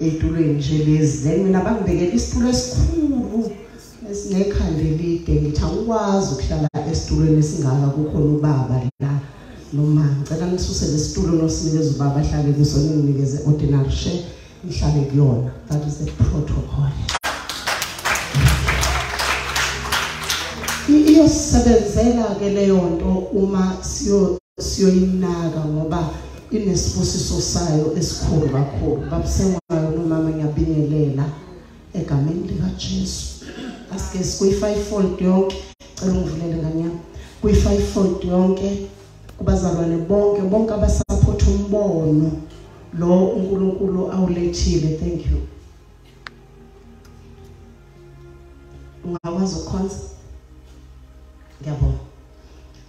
Ey'tulweni nje lezi, then mina bangibekela isitulo esikhulu esinekhanda elide, ngithi angikwazi ukuhlala esitulweni esingaka, kukhona ubaba la noma ngicela nisuse lesitulo nosinikeze ubaba ahlale kuso, ninginikeze ordinary chair ngihlale kuyona. That is the protocol. Iyosebenzela ke leyo nto uma siyoyinaka, ngoba inesibusiso sayo esikhulu kakhulu. Babusengwayo nomama, ngiyabingelela egameni lika Jesu. Asike sikuyi-fivefold yonke, cela ungivulele ngane yami, kuyi-fivefold yonke kubazalwane bonke bonke abasupport umbono lo uNkulunkulu awulethile. Thank you. Ungakwazi ukukhonza? Ngiyabonga.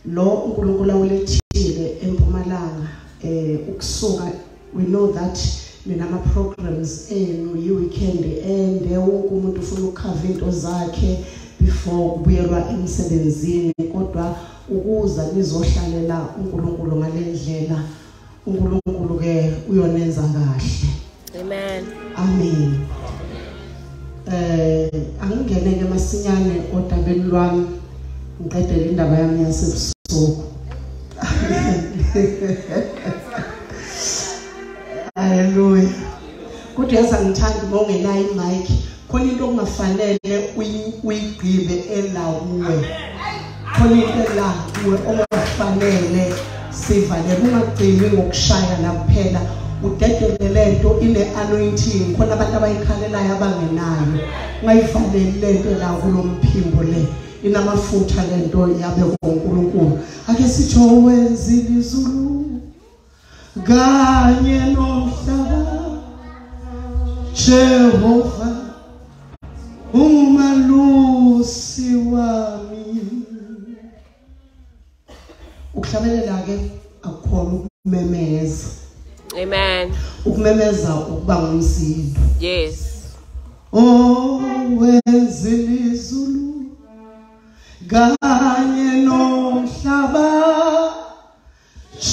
Lo uNkulunkulu awulethile eMpumalanga, ukusuka, we know that ninama programs enu yi-weekend ende, wonke umuntu ufuna ukukhava into zakhe before kubuyelwa emsebenzini, kodwa ukuza nizohlalela uNkulunkulu ngalendlela, uNkulunkulu ke uyonenza kahle. Amen. Amen. Angingene ke masinyane odabeni lwami, ngiqedele indaba yami yasebusuku. Hallelujah. Kodwa yazi angithandi uma ungenayo imic, khona into okungafanele uyigqibe ela kuwe. Khona into ela kuwe ongafanele sivale, ungagcini ngokushaya la kuphela, udedele lento ine anointing, khona abantu abayikhalelayo abangenayo. Ungayivaleli lento la kulomphimbo le, inamafutha lento yabe kuNkulunkulu. Ake sithi owenzile izulu kanye nomhlaba, Jehova ungumalusi wami. Ukuhlabelela ke akukhona ukumemeza. Amen. Ukumemeza ukuba ngumsindo. Yes. Owenzile izulu kanye nomhlaba,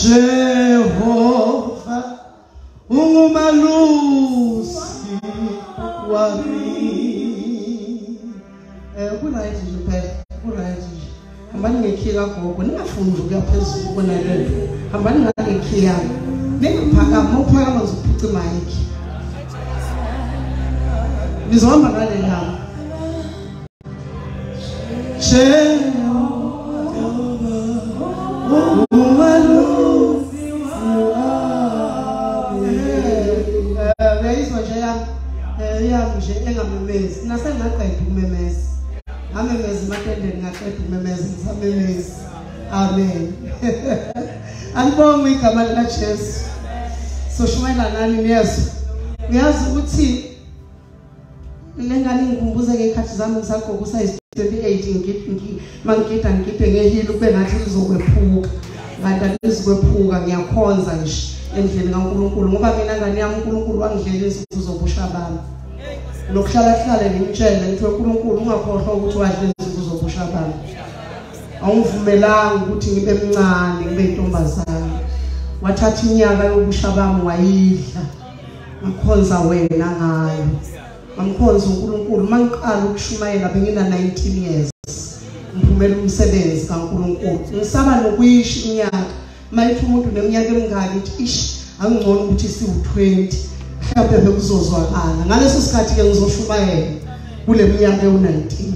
Jehova ungumalusi wami. Ku-right nje phela, ku-right nje. Hambani ngekhiya kagogo, ningafundi ukuya phezulu kubona lento. Hambani ngale khiya. Ningaphakama, uphakama uzophuca imayikhi. Nizohamba ngale lami. Jehova ungumalusi wami. Uyayizwa nje yami, yami nje engamemezi. Nasengaqeda ukumemeza. Ngamemeza ematendeni, ngaqeda ukumemeza, ngisamemeza. Amen. Alibongwe igama likaJesu. Soshumayela nani niyezwa? Uyazi ukuthi le ngane ngikhumbuze ngekhathi zami ngisagqoka usize 28, mangigida ngigide ngehili kube ngathi lizokwephuka, kanti alizukwephuka. Ngiyakhonza nje endlini kaNkulunkulu, ngoba mina ngane yami uNkulunkulu wangidlela izinsuku zobusha bami. Nokuhlala kuhlale ngimtshele ngithi uNkulunkulu ungakhohlwa ukuthi wadla izinsuku zobusha bami. Awungivumelanga ukuthi ngibe mncane ngibe intombazane, wathatha inyaka yobusha bami wayidla, ngakhonza wena ngayo. Ngamkhonza uNkulunkulu. Mangiqala ukushumayela bengina 19 years, ngiphumela umsebenzi kaNkulunkulu. Ngisaba nokuyisho iminyaka, mayithi umuntu neminyaka emingaki, ithi ish angcono ukuthi siwu20, mhlawumbe bekuzozwakala. Ngaleso sikhathi ke ngizoshumayela kule minyaka ewu19.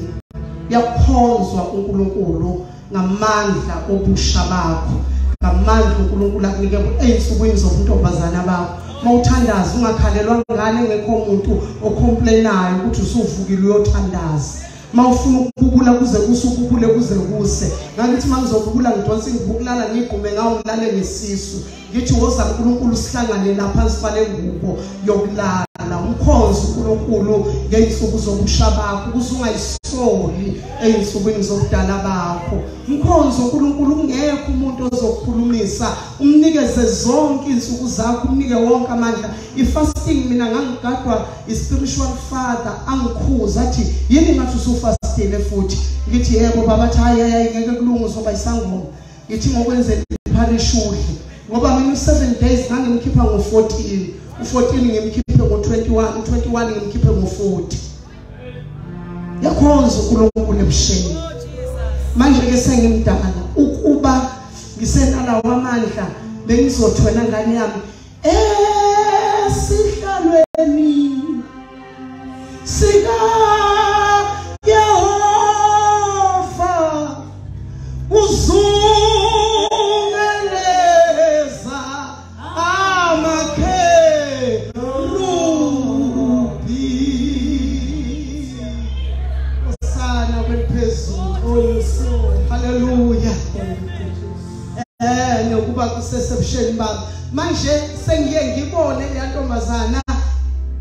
Uyakhonzwa uNkulunkulu ngamandla obusha bakho, ngamandla uNkulunkulu akunike ey'nsukwini zobuntombazana bakho. Mawuthandaza ungakhalelwa ngane, engekho umuntu ocomplainayo ukuthi usuvukile uyothandaza. Mawufuna ukububula kuze kuse, ububule kuze kuse. Ngakithi mangizobubula ngidonsa ingubo ukulala ngigqume ngawo ngilale ngesisu. Ngithi woza uNkulunkulu sihlangane lapha sifale ngubo yokulala. Umkhonzo uNkulunkulu ngey'nsuku zobusha bakho, ukuze ungayisoli ey'nsukwini zobudala bakho. Umkhonzo uNkulunkulu kungekho umuntu ozokukhulumisa, umnikeze zonke iy'nsuku zakho, umnike wonke amandla. I-fasting mina ngangigadwa i-spiritual father angikhuza athi yini ngathi usufastile futhi. Ngithi yebo baba, athi hayi hayi ngeke kulunge uzoba isangoma. Ngithi ngokwenzela iparish udle, ngoba mina u7 days ngangimkhipha ngo14. U14 ngimkhiphe ngo21, u21 ngimkhiphe ngo40. Yakhonza uNkulunkulu ebusheni. Manje ke sengimdala ukuba ngisenalawo amandla bengizothwena ngane yami esihlalweni sika Yehova uzungeleza amakherubi. Osana kweliphezulu. Hallelujah. Nokuba kusesebusheni baba. Manje sengiye ngibone le ntombazana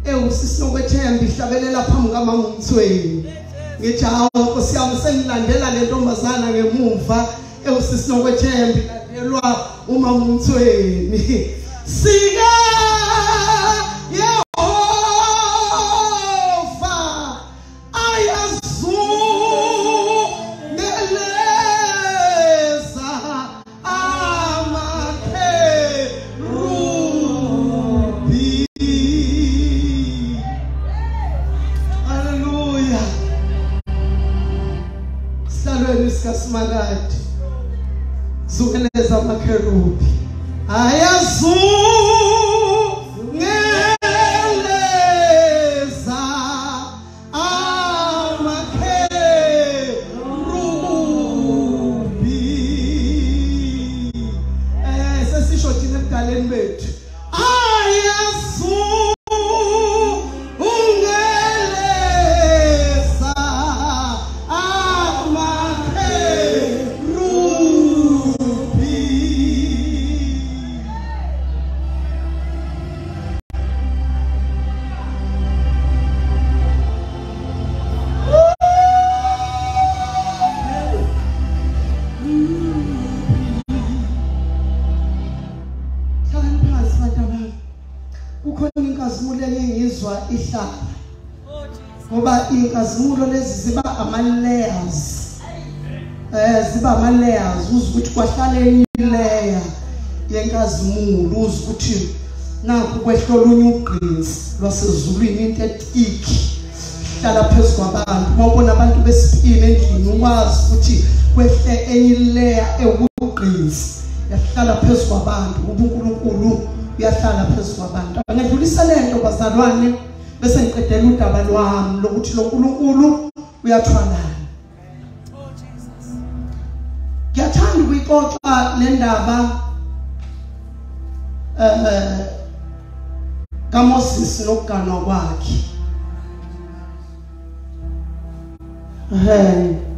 ewusisinokwethemba ihlabelela phambi kamama uMthweni. Ngithi hawo Nkosi yami, sengilandela le ntombazana ngemuva ewusisinokwethemba ilandelwa umama uMthweni. Sika Yehova ayazungeleza amakherubi. Hallelujah. Sihlalweni sikaSimakade zungeleza amakherubi ayazungeleza amakherubi. Sesisho thina ebudaleni bethu ayazungeleza amakherubi. Hlalani phansi bantu bami. Kukhona inkazimulo engizwa ihlala. Ngoba inkazimulo lezi ziba ama layers. Ziba ama layers uze ukuthi kwahlala enye layer yenkazimulo, uze ukuthi nakho kwehlolunye ugqinsi lwasezulwini, into etiki hlala phezu kwabantu. Mawubona abantu besipini endlini ukwazi ukuthi kwehle enye layer ewugqinsi yahlala phezu kwabantu. uNkulunkulu uyahlala phezu kwabantu. Angedlulisa lento bazalwane bese ngiqedela udaba lwami lokuthi lo nkulunkulu uyathwalana. Ngiyathanda ukuyixoxa le ndaba kaMoses nokuganwa kwakhe.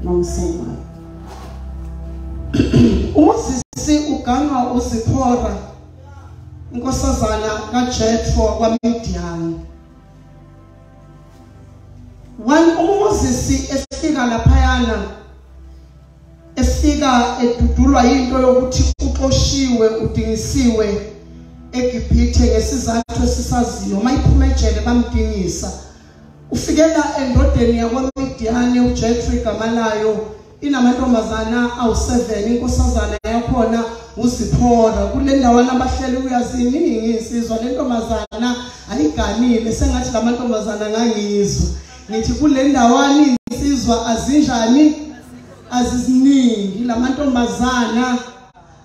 Nomsema. uMoses uganwa uZiphora, inkosazana kaJethro kwaMidiyani. uMoses efika laphayana, efika edudulwa into yokuthi uxoshiwe, udingisiwe eGibhithe ngesizathu esisaziyo. Mayiphuma ejele bamdingisa. Ufikela endodeni yakwaMidiyani, uJethro igama layo, inamantombazana awu7, inkosazana yakhona uZiphora. Kule ndawana abahleli uyaziningi insizwa, le ntombazana ayiganile. Sengathi lamantombazana ngangizwa ngithi kule ndawana insizwa azinjani, aziziningi, lamantombazana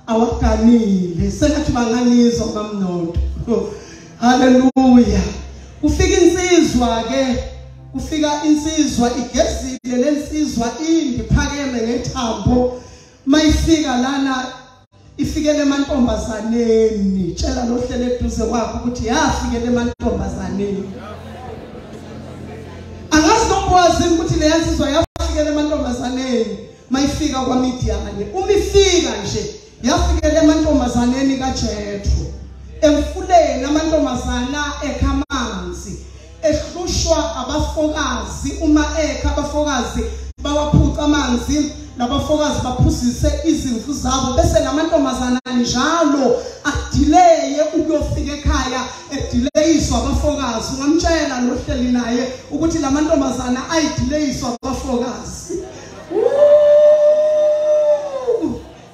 awaganile. Sengathi bangangizwa bamnonto. Hallelujah. Kufika insizwa ke, kufika insizwa igezile lensizwa indiphakeme ngethambo. Mayifika lana ifikele emantombazaneni. Tshela lo hlele eduze kwakho ukuthi yafikele emantombazaneni. Angazi nokwazi ukuthi le yansizwa yafikele emantombazaneni mayifika kwaMidiyani. Uma ifika nje yafikele emantombazaneni kaJethro emfuleni, amantombazana ekha amanzi, ehlushwa abafokazi. Uma ekha abafokazi bawaphuca amanzi, labafokazi baphuzise izimvu zabo, bese lamantombazana njalo adileye ukuyofika ekhaya, edileyiswa abafokazi. Ungamtshela lohleli naye ukuthi lamantombazana ayidileyiswa abafokazi.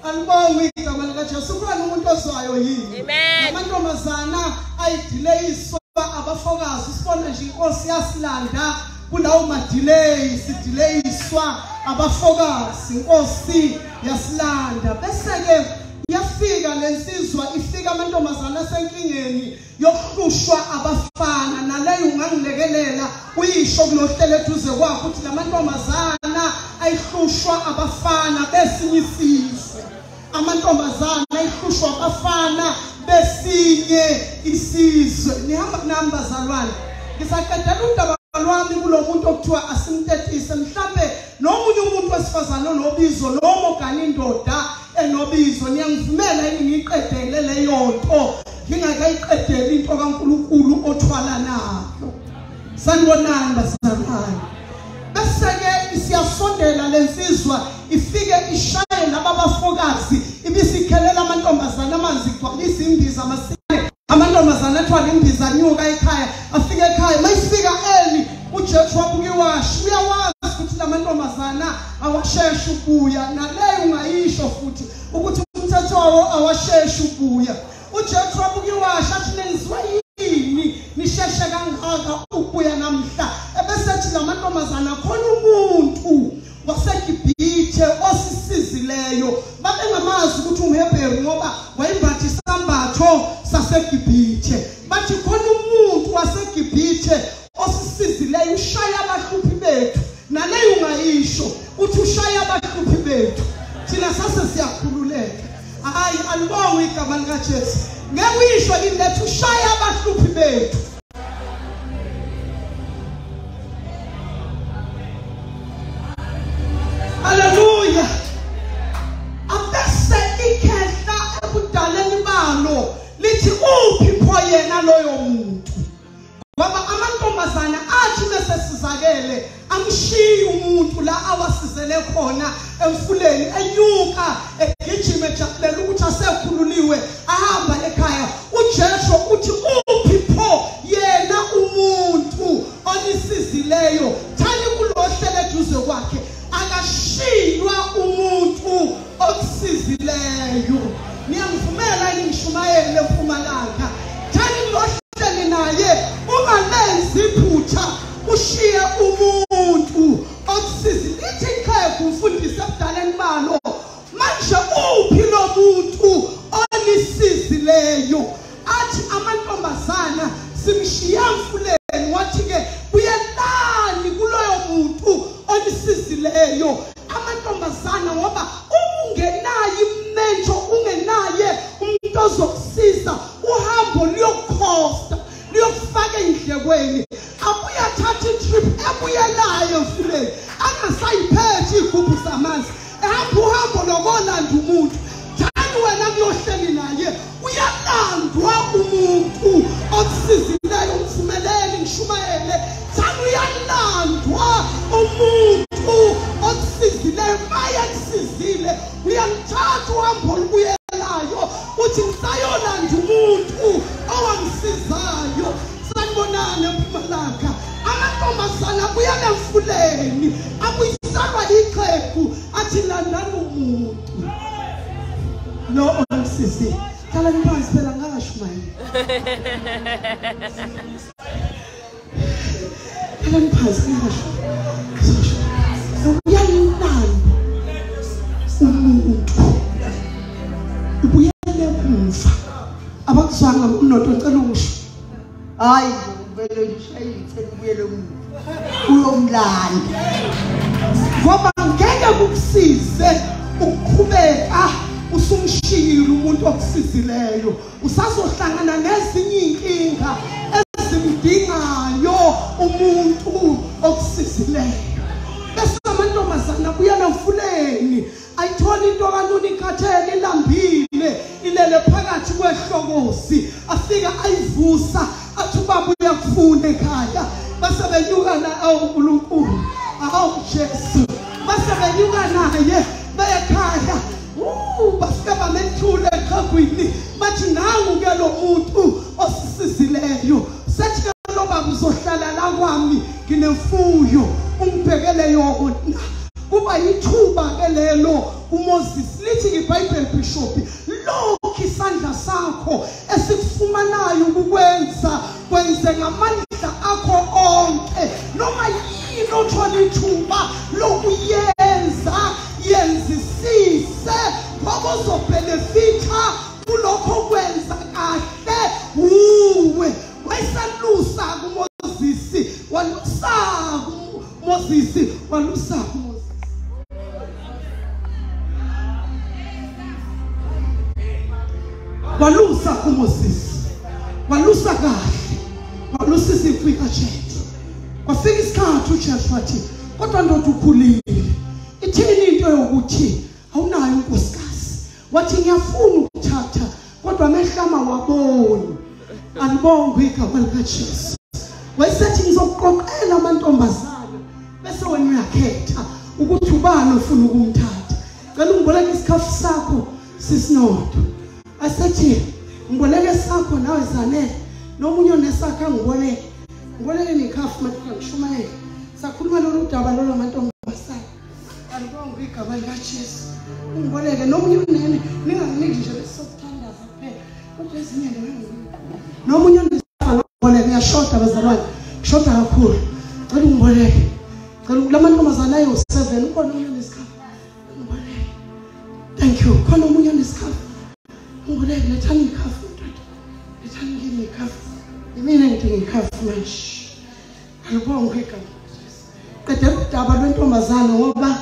Alibongwe igama likaJesu. Kukhona umuntu ozwayo yini? Amen. Amantombazana ayidelayiswa abafokazi. Sibona nje inkosi yasilanda kulawo madelay, sidelayiswa abafokazi, inkosi yasilanda. Bese ke yafika lensizwa, ifika amantombazana asenkingeni yokuhlushwa abafana. Naleyo ungangilekelela uyisho kulohlelo eduze kwakho ukuthi lamantombazana ayihlushwa abafana besinye isizwe. Amantombazana ayihlushwa abafana besinye isizwe. Nihamba nami bazalwane, ngisaqedela udaba lwami kulo muntu okuthiwa asimtetise. Mhlambe nomunye umuntu wesifazane onobizo noma ogana indoda enobizo, niyangivumela yini ngiyiqedele leyo nto ngingakayiqedeli into kaNkulunkulu othwala nayo? Sanibonani bazalwane. Bese ke siyasondela lensizwa, ifike ishaye laba bafokazi, ibisikhelela amantombazana amanzi, igcwalisa imbiza masinyane. Amantombazana athwala imbiza anyuka ekhaya, afike ekhaya. Mayifika early uJesu wabuka iwashi, uyawazi ukuthi lamantombazana awasheshe ukubuya. Naleyo ungayisho futhi ukuthi umthetho wawo awasheshe ukubuya. uJesu wabuka iwashi athi nenziwe yini nisheshe kangaka ukubuya namhla? Ebesethi lamantombazana khona umuntu waseGibhithe osisizileyo. Babengamazi ukuthi umHebheru ngoba wayembatha isambatho saseGibhithe. Bathi khona umuntu waseGibhithe osisizileyo, ushaya abahluphi bethu. Naleyo ungayisho uthi ushaya abahluphi bethu, thina sase siyakhululeka. Hayi, alibongwe igama likaJesu. Ngeke uyisho yini lethi ushaya abahluphi bethu? Haleluya. Abese ikhehla ebudaleni balo lithi uphi pho yena loyo muntu? Ngoba amantombazana athi bese sizakele amshiya umuntu la awasizele khona emfuleni, enyuka egijima ejabulela ukuthi asekhululiwe, ahamba ekhaya. uJesu uthi uphi pho yena umuntu onisizileyo? Thani kulohlelo eduze kwakhe, akashiywa umuntu okusizileyo. Niyangivumela yini ngishumayele eMpumalanga? Thani kulohleli naye, ungalenzi iphutha ushiye umuntu okusizile. Lithi iqhegu umfundisi ebudaleni balo, manje uphi lo muntu onisizileyo? Athi amantombazana simshiya emfuleni. Wathi ke buyelani kuloyo muntu onisizileyo. Amantombazana ngoba ungenaye imentsho, ungenaye umuntu ozokusiza, uhambo luyokukhosta, luyokufaka endlekweni. Abuye athathe itrip ebuyelayo emfuleni, angasayiphethe iy'gubhu zamanzi, ehamba uhambo lokolanda umuntu. Thani wena kuyohleli naye, uyalandwa umuntu okusizileyo. Umvumeleli ngishumayele. Thani uyalandwa umuntu okusizileyo. Maye kusizile, uyamthatha uhambo olubuyelayo, uthi ngisayolanda umuntu owangisizayo. Sanibonani eMpumalanga. Amantombazana abuyela emfuleni, abuyiselwa iqhegu, athi landani umuntu lo ongisizile. Hlalani phansi phela ngakashumayeli. Hlalani phansi ngakashumayeli. Uyalanda umuntu, ubuyele emuva. Abakuzwanga umnotho, ngicela ungisho. Hayi, vele ushayile ubuyele emuva uyomlanda, ngoba ngeke kukusize ukuqhubeka usumshiyile umuntu okusizileyo. Usazohlangana nezinye inkinga ezimdingayo umuntu okusizileyo. Bese amantombazana abuyela emfuleni, ayithola into kanuni ikhathele, ilambile, ilele phakathi kwehlokosi. Afika ayivusa, athi ubaba uyakufuna ekhaya. Base benyuka na awu uNkulunkulu, awu Jesu. Base benyuka naye bekhaya. Bafika bamethule eqhagwini, bathi nangu ke lo muntu osisizileyo. Sethi ke lo baba uzohlala la kwami, nginemfuyo, ungibhekele yona. Kuba yithuba ke lelo uMoses. Lithi iBhayibheli Bishop, Lokhu isandla sakho esikufumanayo ukukwenza kwenze ngamandla akho onke. Noma yini othola ithuba lokuyenza, yenzisise, ngoba uzobenefitha kulokho kwenza kahle uwe. Wayesalusa kuMoses, walusa kuMoses, walusa kuMoses. Walusa kuMoses, walusa kahle, walusa isifika Jethro. Kwafika isikhathi uJethro wathi, kodwa ndoda ukhulile, ithini into yokuthi awunayo unkosikazi? Wathi ngiyafuna ukuthatha, kodwa amehlo ami awaboni. Alibongwe igama likaJesu. Wayesethi ngizokuqoqela amantombazana, bese wena uyakhetha ukuthi ubani ofuna ukumthatha. Cela ungiboleke isikhafu sakho sisinodo. Asethi ngiboleke sakho nawe Zanele, nomunye onesakho angiboleke. Ngiboleke nekhafu manje ngishumayele. Sakhuluma lolu daba lolo mantombazana. Alibongwe igama likaJesu. Ungiboleke nomunye unene, ninganginiki nje lesokuthandaza kuphela. Kodwa ezinye nje nomunye onesakho ngiboleke, ngiyashoda bazalwane. Ngishoda kakhulu. Cela ungiboleke. Cela lamantombazana ayo-7 ukhona omunye onesikhafu. Ngiboleke. Thank you. Khona omunye onesikhafu. Ngiboleke, lethani ikhafu mntwana. Lethani kimi ikhafu. Imina ngidinga ikhafu manje. Alibongwe igama likaJesu. Qedela udaba lwentombazana, ngoba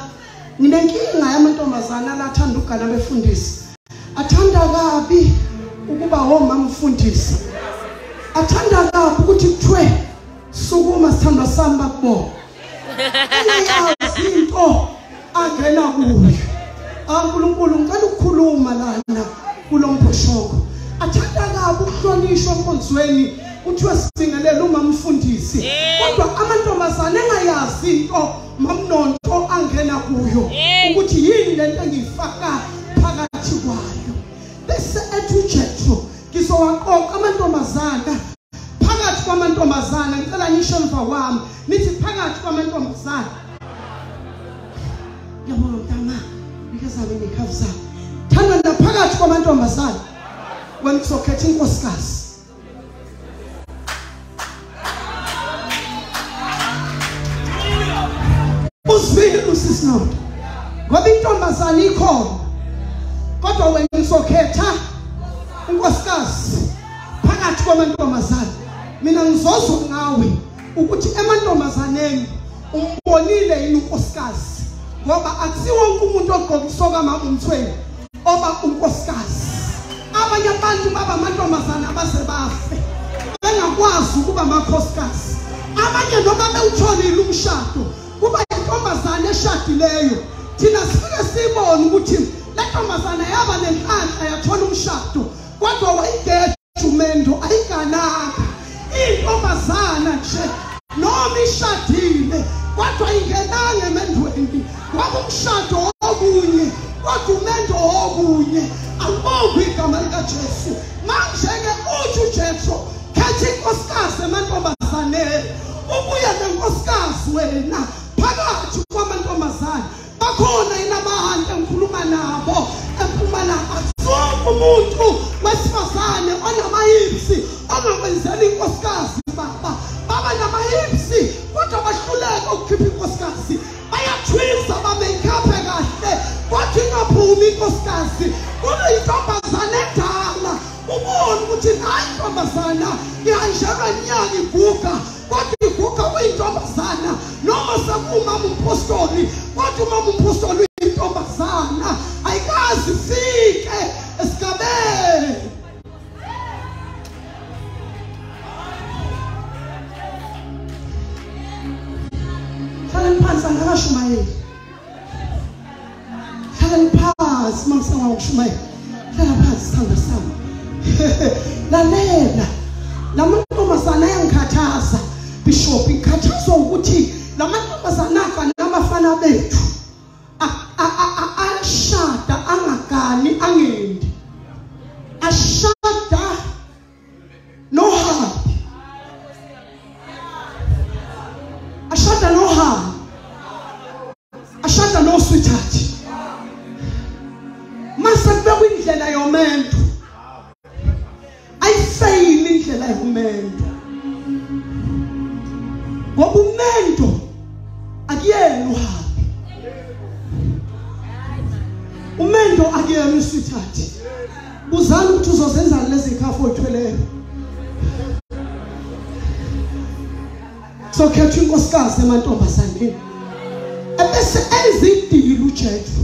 nginenkinga yamantombazana alathanda ukugana befundisi. Athanda kabi ukuba omama mfundisi. Athanda kabi ukuthi kuthiwe sukuma sithandwa sami bakubona. Engayazi into angena kuyo. uNkulunkulu ngicela ukukhuluma lana kulombhoshoko. Athanda kabi ukuhlonishwa enkonzweni, kuthiwe sibingelele umama mfundisi. Kodwa amantombazana engayazi into mamnonto angena kuyo, ukuthi yini lento engiyifaka phakathi kwayo. Bese ethi uJethro, ngizowaqoqa amantombazana phakathi kwamantombazana. Ngicela nisho emva kwami nithi phakathi kwamantombazana. Ngiyabonga mntama, nikezame nekhafu zakho. Thanda naphakathi kwamantombazana wena uzokhetha inkosikazi. Uzwile usisinodo, ngoba intombazana ikhona, kodwa wena uzokhetha unkosikazi phakathi kwamantombazana. Mina ngizozwa ngawe ukuthi emantombazaneni umbonile yini unkosikazi, ngoba akusiwo wonke umuntu ogqoka isoka mama umthweni oba unkosikazi. Abanye abantu baba amantombazana abaze bafe bengakwazi ukuba amakhosikazi. Abanye noma bewutholile umshado kuba intombazana eshadileyo. Thina sifike sibone ukuthi le ntombazana yaba nenhlanhla yathola umshado, kodwa wayigeja umendo ayigananga. Intombazana nje noma ishadile kodwa ingenanga emendweni, ngoba umshado okunye kodwa umendo okunye. Alibongwe igama likaJesu. Manje-ke uthi uJesu, khetha inkosikazi emantombazaneni, ubuye nenkosikazi wena phakathi kwamantombazana. Bakhona yini abantu engikhuluma nabo eMpumalanga? Akusiwonke umuntu wesifazane onamahipsi ongakwenzela inkosikazi baba. Baba namahipsi kodwa bahluleka ukukhipha inkosikazi. Bayathwiza bamake-uphe kahle kodwa ingaphumi inkosikazi. Kube intombazana endala, ubone ukuthi nayi intombazana ihanjelwa iminyaka iguga, kodwa iguga kuyintombazana. Noma sekumama umpostoli, kodwa umama umpostoli uyintombazana, ayikazi ifike esigabeni. Hlalani phansi, angakashumayeli. Hlalani phansi, mamsangwa ngokushumayela. Hlala phansi sithandwa sami. Lalela, lamantombazana ayangikhathaza Bishop. Ikhathazwa ukuthi lamantombazana afana nabafana bethu ashada angagani angendi, ashada nohabi, ashada nohabi, ashada no sweetheart. Mase kubekwa indlela yomendo. yomendo. Ayifeyili indlela yomendo. Ngoba umendo akuyena uhappy. Umendo akuyena usweetheart. Buzani ukuthi uzozenzani lezi zikhafu oyithweleyo. Sokhetha inkosikazi emantombazaneni. Ebese enza idili uJethu.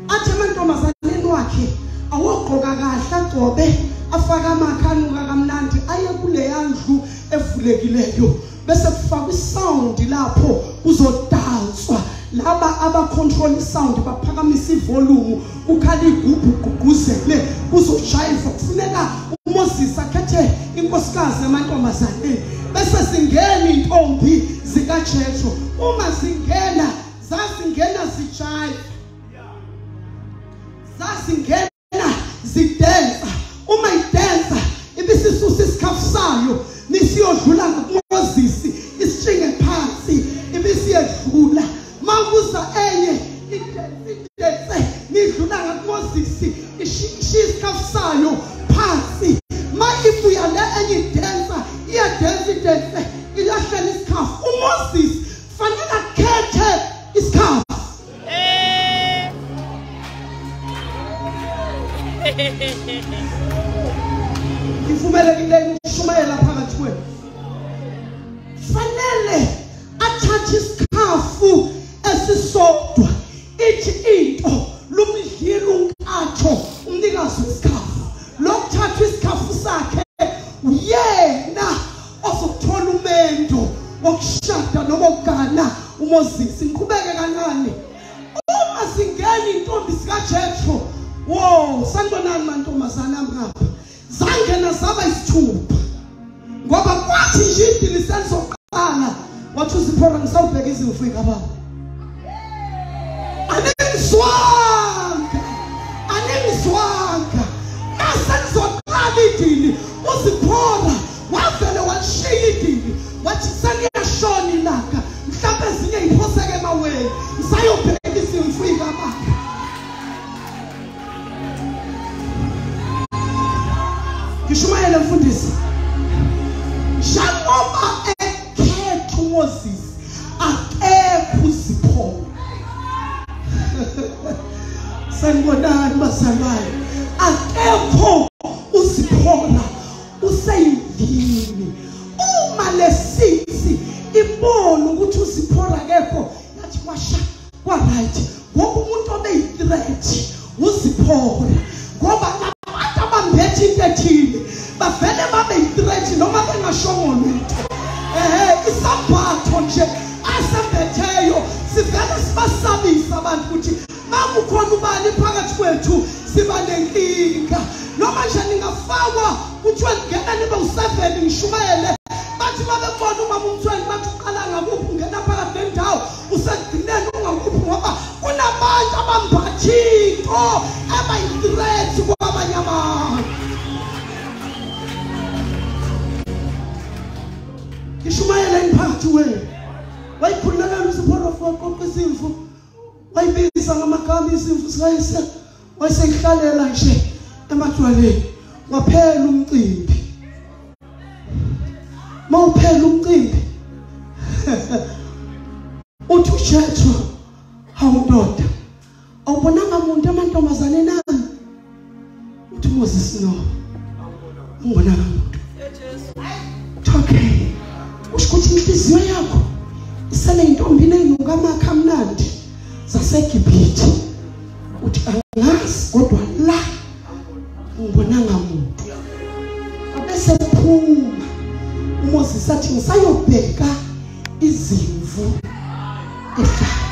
Athi emantombazaneni wakhe awogqoka kahle agcobe afaka amakhanuka kamnandi aye kuleya ndlu evulekileyo bese kufakwa isound lapho kuzodanswa. Laba abacontrol isound baphakamisa ivolume kukhala igubhu gqugquzele kuzojayiva. Kufuneka uMoses akhethe inkosikazi emantombazaneni bese singena intombi zikaJethu. Uma zingena zazingena zijayiva, zazingena zidensa. Uma idensa ibisisusa isikhafu sayo nisiyodlula kuMoses isitshinge phansi ibisiyedlula. Makuza enye idense nidlula ngakuMoses ishiya isikhafu sayo phansi. Ma ibuya le enye idensa iyadensa idense ilahlela isikhafu. uMoses fanele akhethe isikhafu. Ngivumelekile ukushumayela phakathi kwenu. Fanele athathe isikhafu esisodwa. Ithi into lumdlila unkatho umnikazi wesikhafu. Lokuthatha isikhafu sakhe uyena ozokuthola umendo wokushada noma ukugana uMoses. Ngiqhubeke kancane. Uma singena intombi sikaJethu, wow, sanibonani mantombazana ngapha. Zangena zaba isithupha. Ngoba kwathi nje idili selizoqala wathi uZiphora ngisawubheka izimvu baba. Aningizwanga. Aningizwanga. Maselizoqala idili uZiphora wavele washiya idili wathi seliyashona ilanga mhlawumbe ezinye iphoseke emaweni ngisayobheka izimvu baba. Ngishumayele mfundisi. Njengoba ekhetha uMoses akekho uZiphora. Sanibonani bazalwane. Akekho uZiphora useyivini. Uma lesisi ibona ukuthi uZiphora akekho yathi kwasha kwa right. Ngoba umuntu obeyithreat uZiphora. Ngoba abantu abambethe into ethile bavele babe yithreat noma bengashongo lutho. Isambatho nje asembetheyo sivele sibasabisa abantu ukuthi makukhona ubani phakathi kwethu siba nenkinga. Noma nje ningafakwa kuthiwe ngena nibe u7 ngishumayele bathi babebona umama umthweni bathi uqala ngakuphi ungena phakathi nendawo usekugcineni ungakuphi ngoba kunabantu abambatha into abayithreat kwabanye abantu. Ngishumayele phakathi wenu. Wayikhululekela uZiphora waqoqa izimvu wayibiza ngamagama izimvu zikayise wayeseyihlalela nje emadwaleni. Waphela umcimbi. Mawuphela umcimbi uthi uJethu hawu ndoda awubonanga muntu amantombazane nami? Uthi uMoses no, angibonanga muntu. Okay, usho ukuthi inhliziyo yakho isele intombi nenuka amakha amnandi zaseGibhithe. Uthi angazi kodwa la ngibonanga muntu. Abese phuma uMoses athi ngisayobheka izimvu ehlane.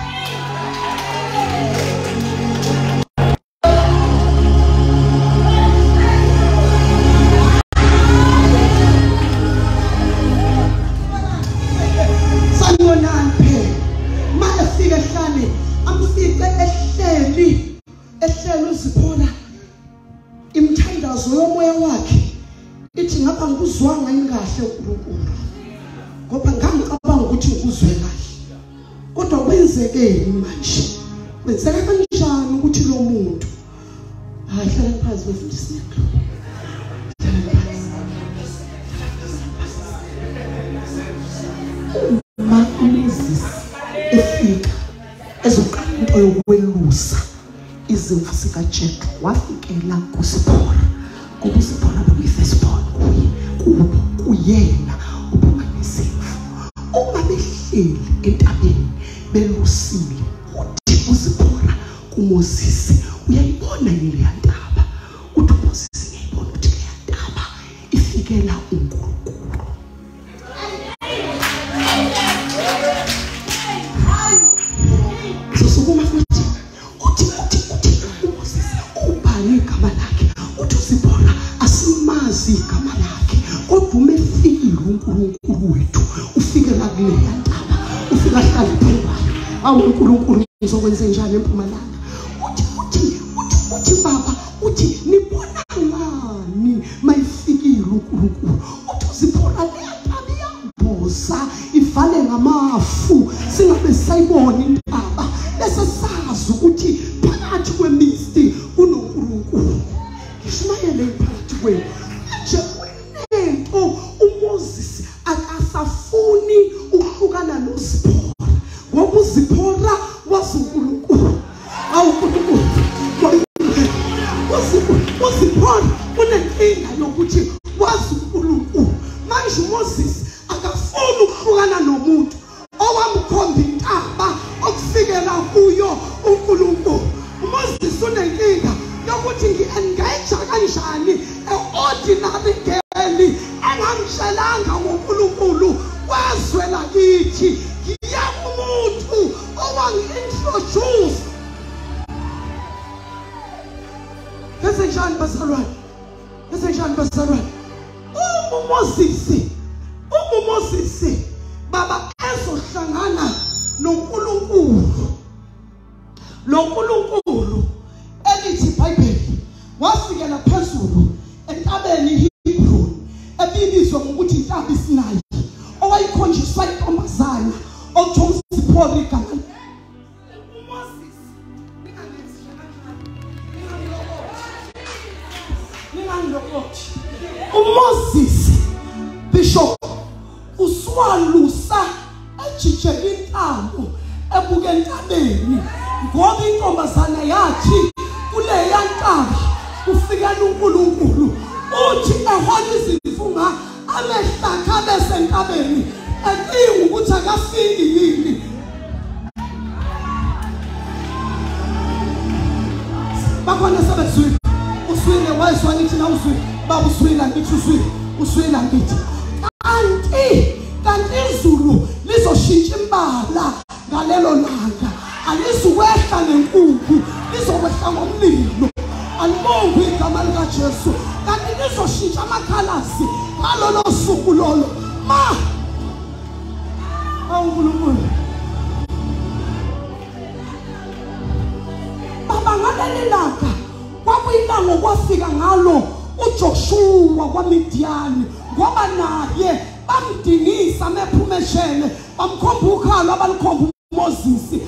Sanibonani phela. Ma efika ehlane amfice ehleli ehleli uZiphora. Imithandazo yomoya wakhe ithi ngapha ngikuzwanga yini kahle uNkulunkulu ngoba ngangicabanga ukuthi ngikuzwe kahle kodwa kwenzekeni manje? Kwenzeka kanjani ukuthi lo muntu hayi hlalani phansi bafundisi. uMoses efika ezoqala into yokwelusa izimvu zikaJethro, wafikela kuSiphora, ngoba uSiphora bekuyi-firstborn kuye, kubo kuyena uphuma nezimvu. Uma behleli entabeni belusile, uthi uZiphora kuMoses, uyayibona yini leya ntaba? Uthi uMoses, ngiyayibona ukuthi leya ntaba ifikela uNkulunkulu. Sosukuma futhi uthi uMoses, ubani igama lakhe? Uthi uZiphora, asimazi igama lakhe, kodwa uma efikile uNkulunkulu wethu ufikela kuleya ntaba, ufika ahlale phezu kwayo. Awu uNkulunkulu, ngizokwenza njani eMpumalanga? Uthi baba, uthi nibona ngani mayifikile uNkulunkulu? Uthi uZiphora, leya ntaba iyamboza, ivale ngamafu, singabe sayibona intaba, bese sazi ukuthi phakathi kwemisti kunoNkulunkulu. Ngishumayele phakathi kwenu manje, kunento uMoses akasafuni ukuhlukana noZiphora, ngoba uZiphora wazi uNkulunkulu. Awu uNkulunkulu, uZiphora unenkinga yokuthi wazi uNkulunkulu. Manje uMoses akafuni ukuhlukana nomuntu owamkhomba intaba okufikela kuyo uNkulunkulu. uMoses unenkinga yokuthi ngi-engage kanjani e-ordinary girl engamtshelanga ngoNkulunkulu kwezwe lakithi, ngiya kumuntu owangi-introduce. Ngezenjani bazalwane? Ngezenjani bazalwane? UMoses baba ezohlangana noNkulunkulu, lo nkulunkulu elithi iBhayibheli wafikela phezulu entabeni iHebron ebibizwa ngokuthi intaba iSinayi, owayikhonjiswa intombazana okuthiwa uZiphora igama. uMoses, ningangenzi ningangilokothi. uMoses Bishop uswalusa ejijela intamo ebuka entabeni, ngoba intombazana yathi kuleya ntaba kufikela uNkulunkulu. Uthi ehola izimfunga amehlakha besentabeni, ecinga ukuthi akafiki yini. Bakhona sebezwile, uswile wayezwa ngithi na uswile, baba uswile ngithi uswile, uswile ngithi. Kanti izulu lizoshintsha imbala ngalelo langa, alizukwehla ngenkukhu, lizokwehla ngomlilo. Alibongwe igama likaJesu. Kanti lizoshintsha amakhalasi ngalolo suku lolo. Ma uNkulunkulu baba, ngaleli langa kwakuyilanga okwafika ngalo uJoshua kwaMidiyani, ngoba naye bamdingisa mephumeshele, bamkhomba ukhalo abalukhomba uMoses.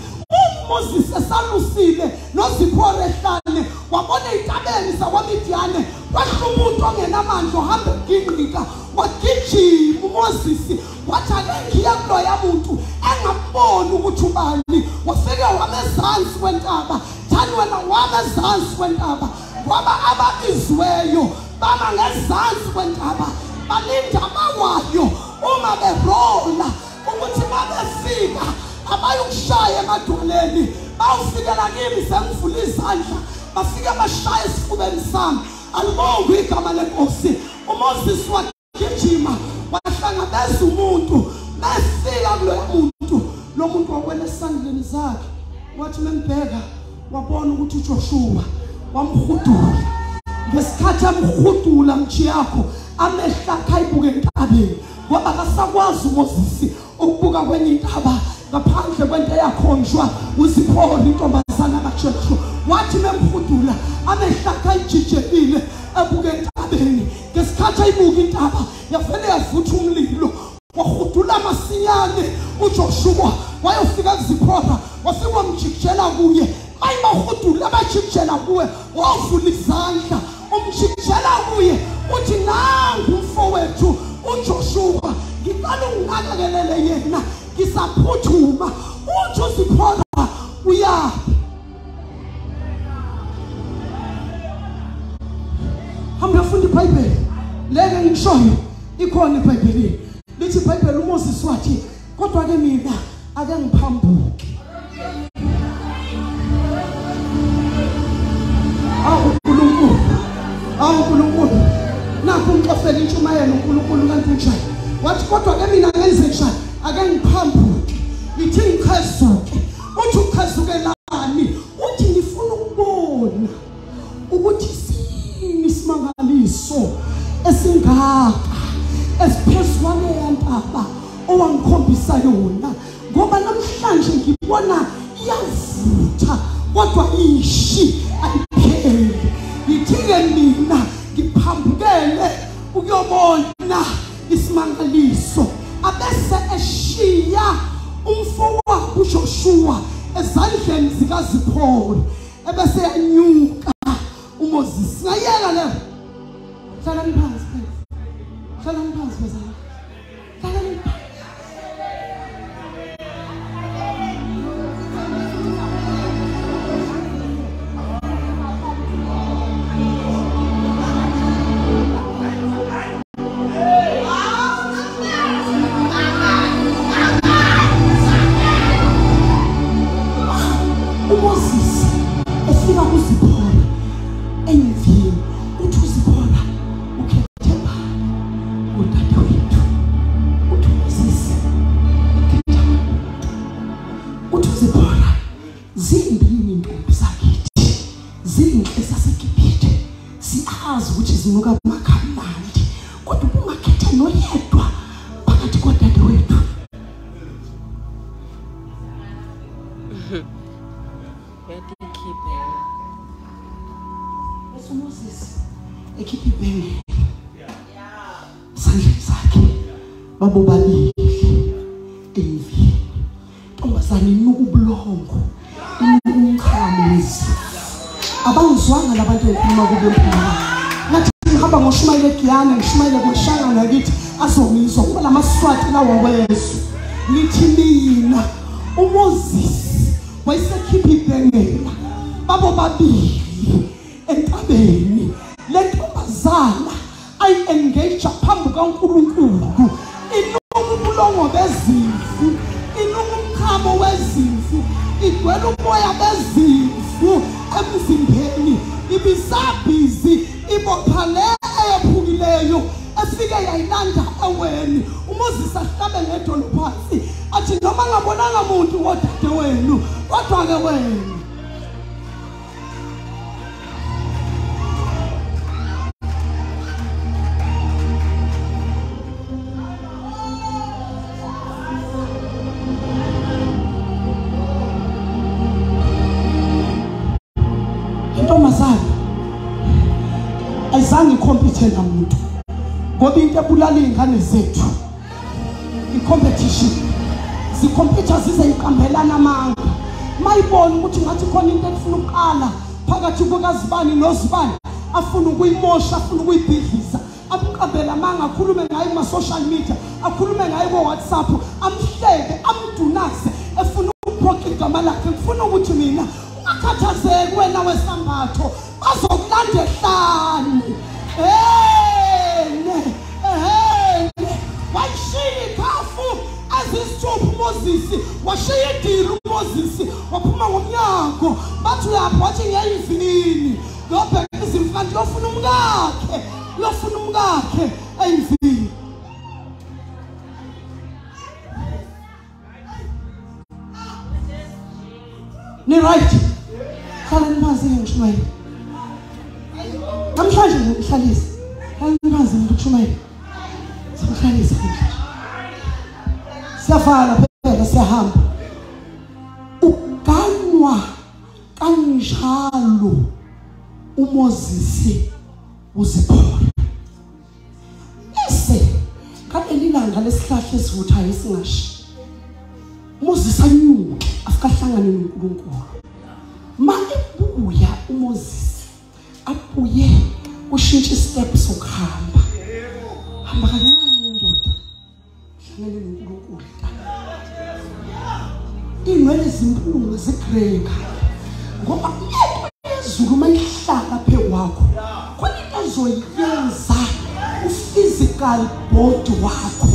uMoses esalusile noZiphora ehlane, wabona entabeni zakwaMidiyane kwehla umuntu ongenamandla ohamba eginqika. Wagijima uMoses wathi ake ngiye kuloya muntu engamboni ukuthi ubani. Wafike wamezansi kwentaba, thani wena wamezansi kwentaba, ngoba ababiziweyo bama ngezansi kwentaba, balinda abawayo uma berola ukuthi mabefika abayukushaya emadwaleni, bawufikela kimi sengivula izandla, bafike bashaya esifubeni sami. Alibongwe igama lenkosi. uMoses wagijima wahlangabeza umuntu, befika kuloya muntu, lo muntu wawela esandleni zakhe. Wathi membheka wabona ukuthi uJoshua wamhudula. Ngesikhathi amhudula mchi yakho, amehlo akhe ayibuke entabeni, ngoba akasakwazi uMoses ukubuka kwenye intaba ngaphandle kwento eyakhonjwa uZiphora intombazana kaJethro. Wathi memhudula amehlo akhe ayijijekile ebuke entabeni. Ngesikhathi ayibuka intaba yavele yavutha umlilo, wahudula masinyane uJoshua wayofika kuZiphora, wafika wamjikijela kuye. Mayibahudula abajikijela kuye, wavula izandla umjikijela kuye, uthi nangu umfowethu uJoshua, ngicela unginakekelele yena, ngisaphuthuma. Kodwa ke mina ake ngiphambuke. Awu uNkulunkulu, awu uNkulunkulu, nakho ngixofela intshumayelo uNkulunkulu kanti unjani. Wathi kodwa ke mina ngenze njani? Ake ngiphambuke, ngithi ngichezuke. Uthi uchezukelani? Uthi ngifuna ukubona ukuthi sini isimangaliso esingaka esiphezu kwaleya ntaba owangikhombisa yona, ngoba namhlanje ngibona iyavutha kodwa ishi ayipheli. Ngithi-ke mina ngiphambukele ukuyobona isimangaliso. Abese eshiya umfowabo uJoshua ezandleni zikaZiphora, ebese yanyuka uMoses. Ngayeka le. Hlalani phansi please. Hlalani phansi bazalwane. Hlalani phansi. uMoses efika kuZiphora endlini, uthi uZiphora ukhethe bani udadewethu? Uthi uMoses ukhethe umuntu. Uthi uZiphora zimbini intombi zakithi, zinhle zaseGibhithe, siyazi ukuthi zinuka amakhamandi, kodwa ubungakhetha noyedwa phakathi kodadewethu. Bese uMoses ekhipha ibhengele esandleni sakhe, babobabili endlini. Ntombazane inuka ubulongo, inuka umchamo wezimvu. Abangizwanga labantu engikhuluma kubo empumalanga. Ngathi ngihamba ngoshumayela eGiyane, ngishumayele koShanga nakithi, azongizwa kuba lamaswati lawa wezwe. Ngithi mina uMoses wayesekhipha ibhengela, babobabili entabeni. Le ntombazana ayi-engage phambi kaNkulunkulu, inuka ubulongo bezimvu, inuka umchamo wezimvu, igcwele umoya bezimvu emzimbeni, ibisabhizi ibopha le eyephukileyo efike yayilanda eweni. uMoses ahlabe ngedolo phansi athi noma ngabonanga muntu wodadewenu, kodwa ke wena. Intombazana ayizange ikhompithe namuntu, ngoba into ebulala iy'ngane zethu i-competition. Zikhompyutha zize yiqambelana amanga. Mayibona ukuthi ngathi khona into efuna ukuqala phakathi kukazibani nozibani, afuna ukuyimosha, afuna ukuyibhidliza, amqambele amanga, akhulume ngayo kuma-social media, akhulume ngayo ko-WhatsApp, amhleke, amdunaze, efuna ukuphoqa igama lakhe. Ngifuna ukuthi mina ungakhathazeki wena wesambatho, bazokulanda ehlane. Wayishiya ikhafu ezisithupha uMoses, washiya idili uMoses, waphuma ngomnyango. Bathi uyaphi? Wathi ngiyayivini, ngiyobheka izimvu, kanti uyofuna umkakhe, uyofuna umkakhe eyivini. Ni right? Hlalani phansi ngishumayela. Namhlanje ngikuhlalisa. Hlalani phansi ngikushumayela. Sikuhlalisa namhlanje. Siyafana phela, siyahamba. Uganwa kanjalo uMoses uZiphora. Ese ngaleli langa lesihlahla esivuthayo esingashi, uMoses anyuke afika ahlangane noNkulunkulu. Ma ebuya uMoses abuye ushintshe step sokuhamba. Hamba kancane ndoda, hlangane noNkulunkulu. Inwele zimpunga zigrey ngoba into yezulu mayihlala phe kwakho, khona into ezoyenza u-physical body wakho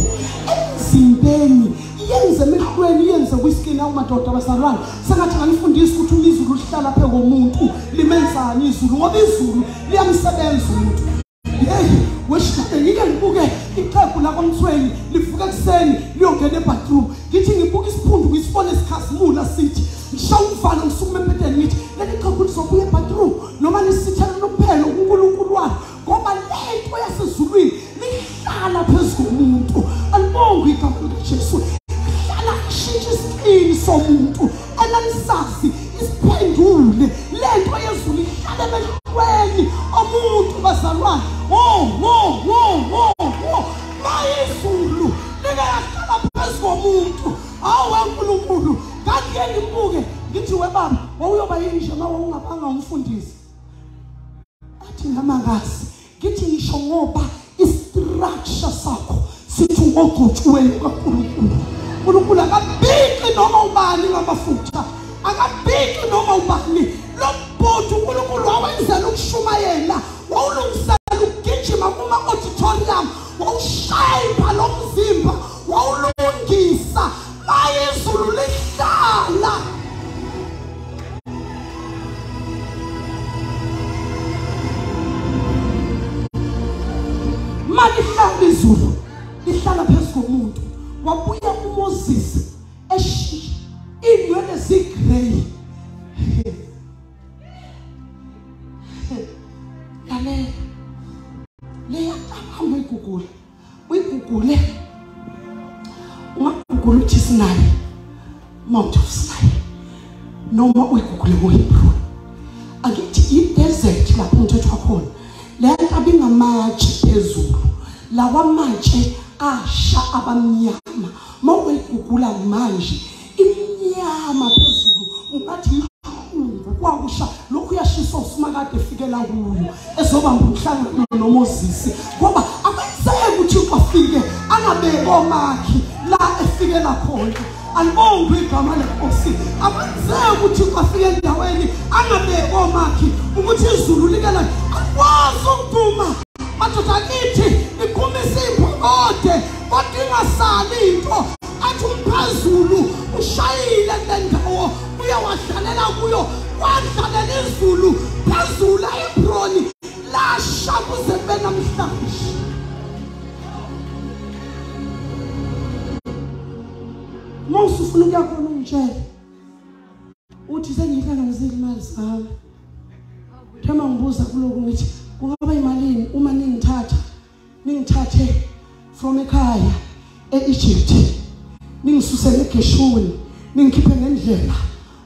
emzimbeni, yenze Wena iyenze kwiskini awumadoda abazalwane. Sengathi nganifundisa ukuthi uma izulu lihlala phe komuntu limenzani izulu, ngoba izulu liyamsebenza umuntu. Hey, weshade ngike ngibuke iqephu lakoMthweni livuka ekuseni liyongena ebathroom. Ngithi ngibuka isiphundu ngisibone sikhazimula sithi ngishaya umvalo ngisukume empedeni ngithi leli qephu lizobuya ebathroom noma lisithele lokuphela uNkulunkulu walo, ngoba lento yasezulwini lihlala phezu komuntu. Alibonge igama likaJesu. Lihlala ishintsha isikini somuntu enanisazi isiphendule. Lento yezulu ihlala emehlweni omuntu bazalwane. Oh wo wo wo wo, mayizulu likahlala phezu komuntu. Awu uNkulunkulu, kanti ngimbuke ngithi we baba wawuyoba yinje uma wawungabanga umfundisi. Athi ngamangazi ngithi ngisho ngoba istructure sakho sithi ngogcotshiweyo kaNkulunkulu. uNkulunkulu akabhiki noma ubani ngamafutha, akabhiki noma ubani. Lo mbutho uNkulunkulu wawenzela ukushumayela, wawulungisela ukugijima kuma-auditorium, wawushayipha lo mzimba, wawulungisa. Mayizulu lihlala. Malihlala izulu lihlala phezu komuntu. Wabuya uMoses eshintsha inwele zigrey. Lalela leya ntaba uyigugule, uyigugule ungagugula uthi Sinai, Mount of Sinai, noma uyigugule ngoHebron. Akithi i-desert lapho umthetho wakhona, leya ntaba ingamatshe phezulu, lawa matshe asha abamnyama. Mawuyigugula manje imnyama phezulu ungathi ihlungu kwakusha. Lokhu uyashiswa uSimakade efikela kuyo ezobamba umhlangano noMoses, ngoba akwenzeki ukuthi afike angabeki omakhi la efikela khona. Alibongwe igama lenkosi. Akwenzeki ukuthi afike endaweni angabeki omakhi, ukuthi izulu likela akwazi ukuduma. Madoda akithi liqhumisa imbokode kodwa ingasali into. Athi umphezulu ushayile kule ndawo uye wadlalela kuyo, wadlalela izulu phezulu eHebroni lasha kuze kube namhlanje. Mose ufuna ukuya khona ungitshele uthi sengiyihlanganisile imali zami. Thema ngibuza kuloko ngithi kungaba imalini uma ningithatha ningithathe from ekhaya e-Egypt ningisuse ngeGeshuni ningikhiphe ngendlela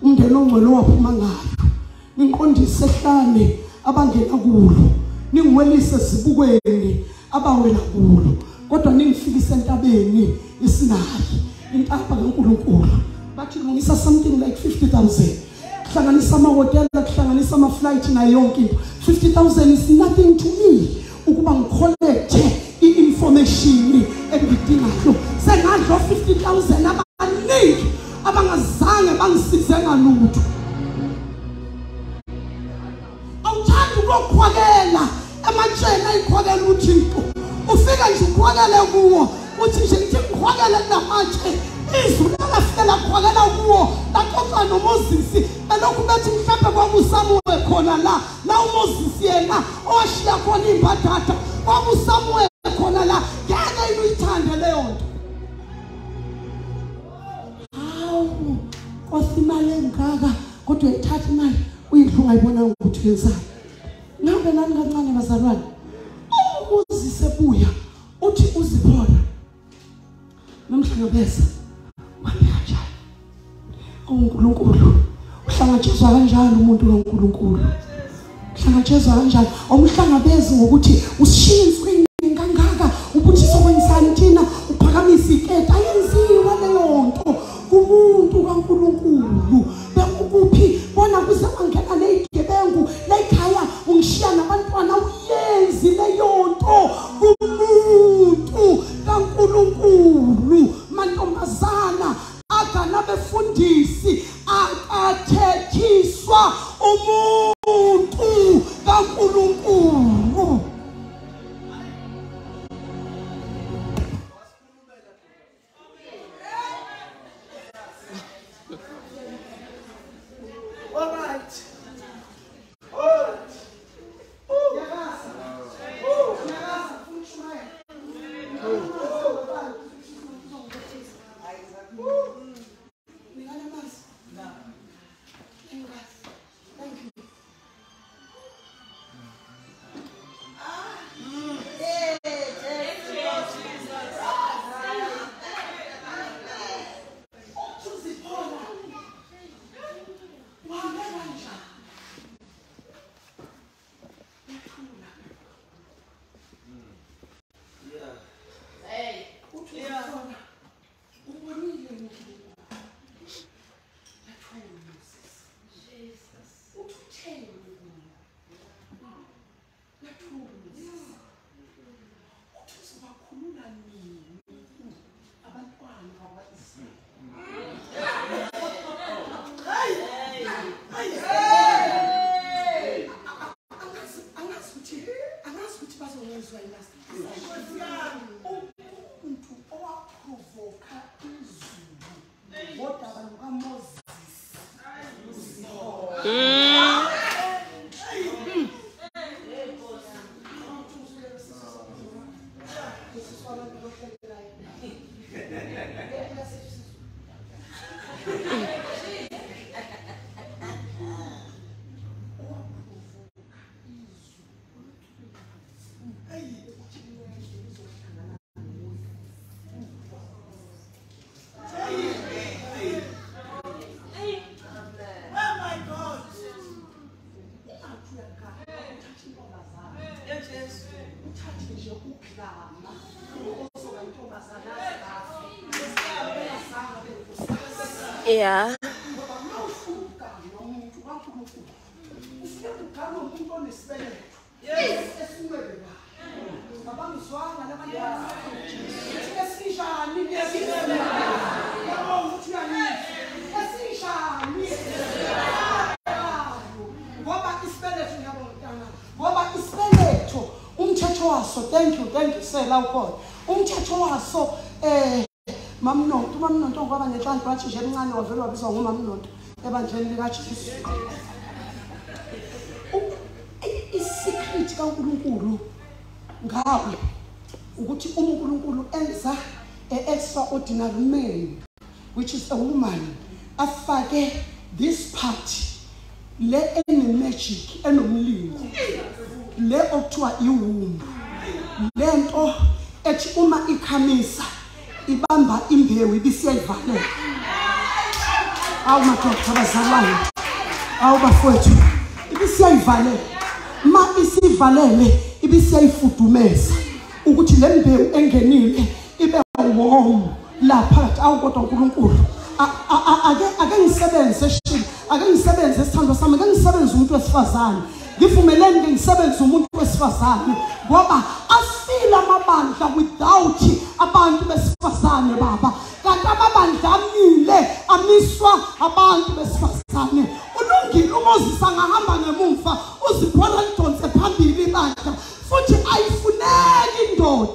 umndeni ongcwele waphuma ngayo, ningiqondise ehlane abangena kulo, ningiwelise ezibukweni abawela kulo, kodwa ningifikise entabeni iSinayi, intaba kaNkulunkulu. Bathi lungisa something like 50,000, kuhlanganisa amahhotela, kuhlanganisa ama-flight nayo yonke into. 50,000 is nothing to me ukuba ngicollecte i-information engidingayo. Sengadlo 50,000 abaningi abangazange bangisize ngalutho. Awuthandi ukukhwakela ematsheni ayikhwakela uThixo, ufika nje ukhwakele kuwo uthi nje ngithi ngikhwakele kulamatshe. Izulu lafike lakhwakela kuwo laxoxa noMoses, belokhu bethi mhlawumbe kwakuSamuel khona la la uMoses yena owashiya khona imbadada, kwakuSamuel khona la. Ngeke yini uyithande leyo nto? Hawu, kosi imali engaka kodwa uyayithatha imali uyidla ungayibonanga ukuthi uyenzani. Ngabe nani kancane bazalwane, uMoses ebuya uthi uzibona nomhlangabeza wami kanjani uNkulunkulu. Uhlangatshezwa kanjani umuntu kaNkulunkulu? Uhlangatshezwa kanjani? Awumhlangabezi ngokuthi usishiye insuku kangaka ubuthi sokwenzani thina, uphakamisa iketi. Ayenziwa leyo nto kumuntu kaNkulunkulu. Bekukuphi bona kuze kwangena nezigebengu lekhaya ungishiya nabantwana, uyenzi leyo nto kumuntu kaNkulunkulu. Mantombazana agana befundisi akathethiswa umuntu kaNkulunkulu. Ngodaba lukaMoses. Yeah. Thank you, sir. Umthetho waso Mamnonto, uMamnonto ngoba nenhlanhla wathi nje emncane wavela wabizwa ngoMamnonto ebandleni likaJesu. I-secret kaNkulunkulu ngawe ukuthi uma uNkulunkulu enza a extraordinary man, which is a woman, afake this part le ene-magic enomlingo le okuthiwa iwomb, lento ethi uma ikhamisa ibamba imbewu ibisiyayivalela. Awu madoda abazalwane, awu bafowethu, ibisiyayivalela. Ma isivalele ibisiyayifudumeza ukuthi le mbewu engenile ibe warm lapha. Awu kodwa uNkulunkulu, ake ngisebenze shini, ake ngisebenze isithando sami, ake ngisebenze umuntu wesifazane. Ngivumeleni ke ngisebenze umuntu wesifazane ngoba asila amabandla without abantu besifazane baba. Kanti amabandla amile amiswa abantu besifazane. Ulungile uMoses angahamba ngemumva uZiphora lidonse phambili ibandla, futhi ayifuneki indoda.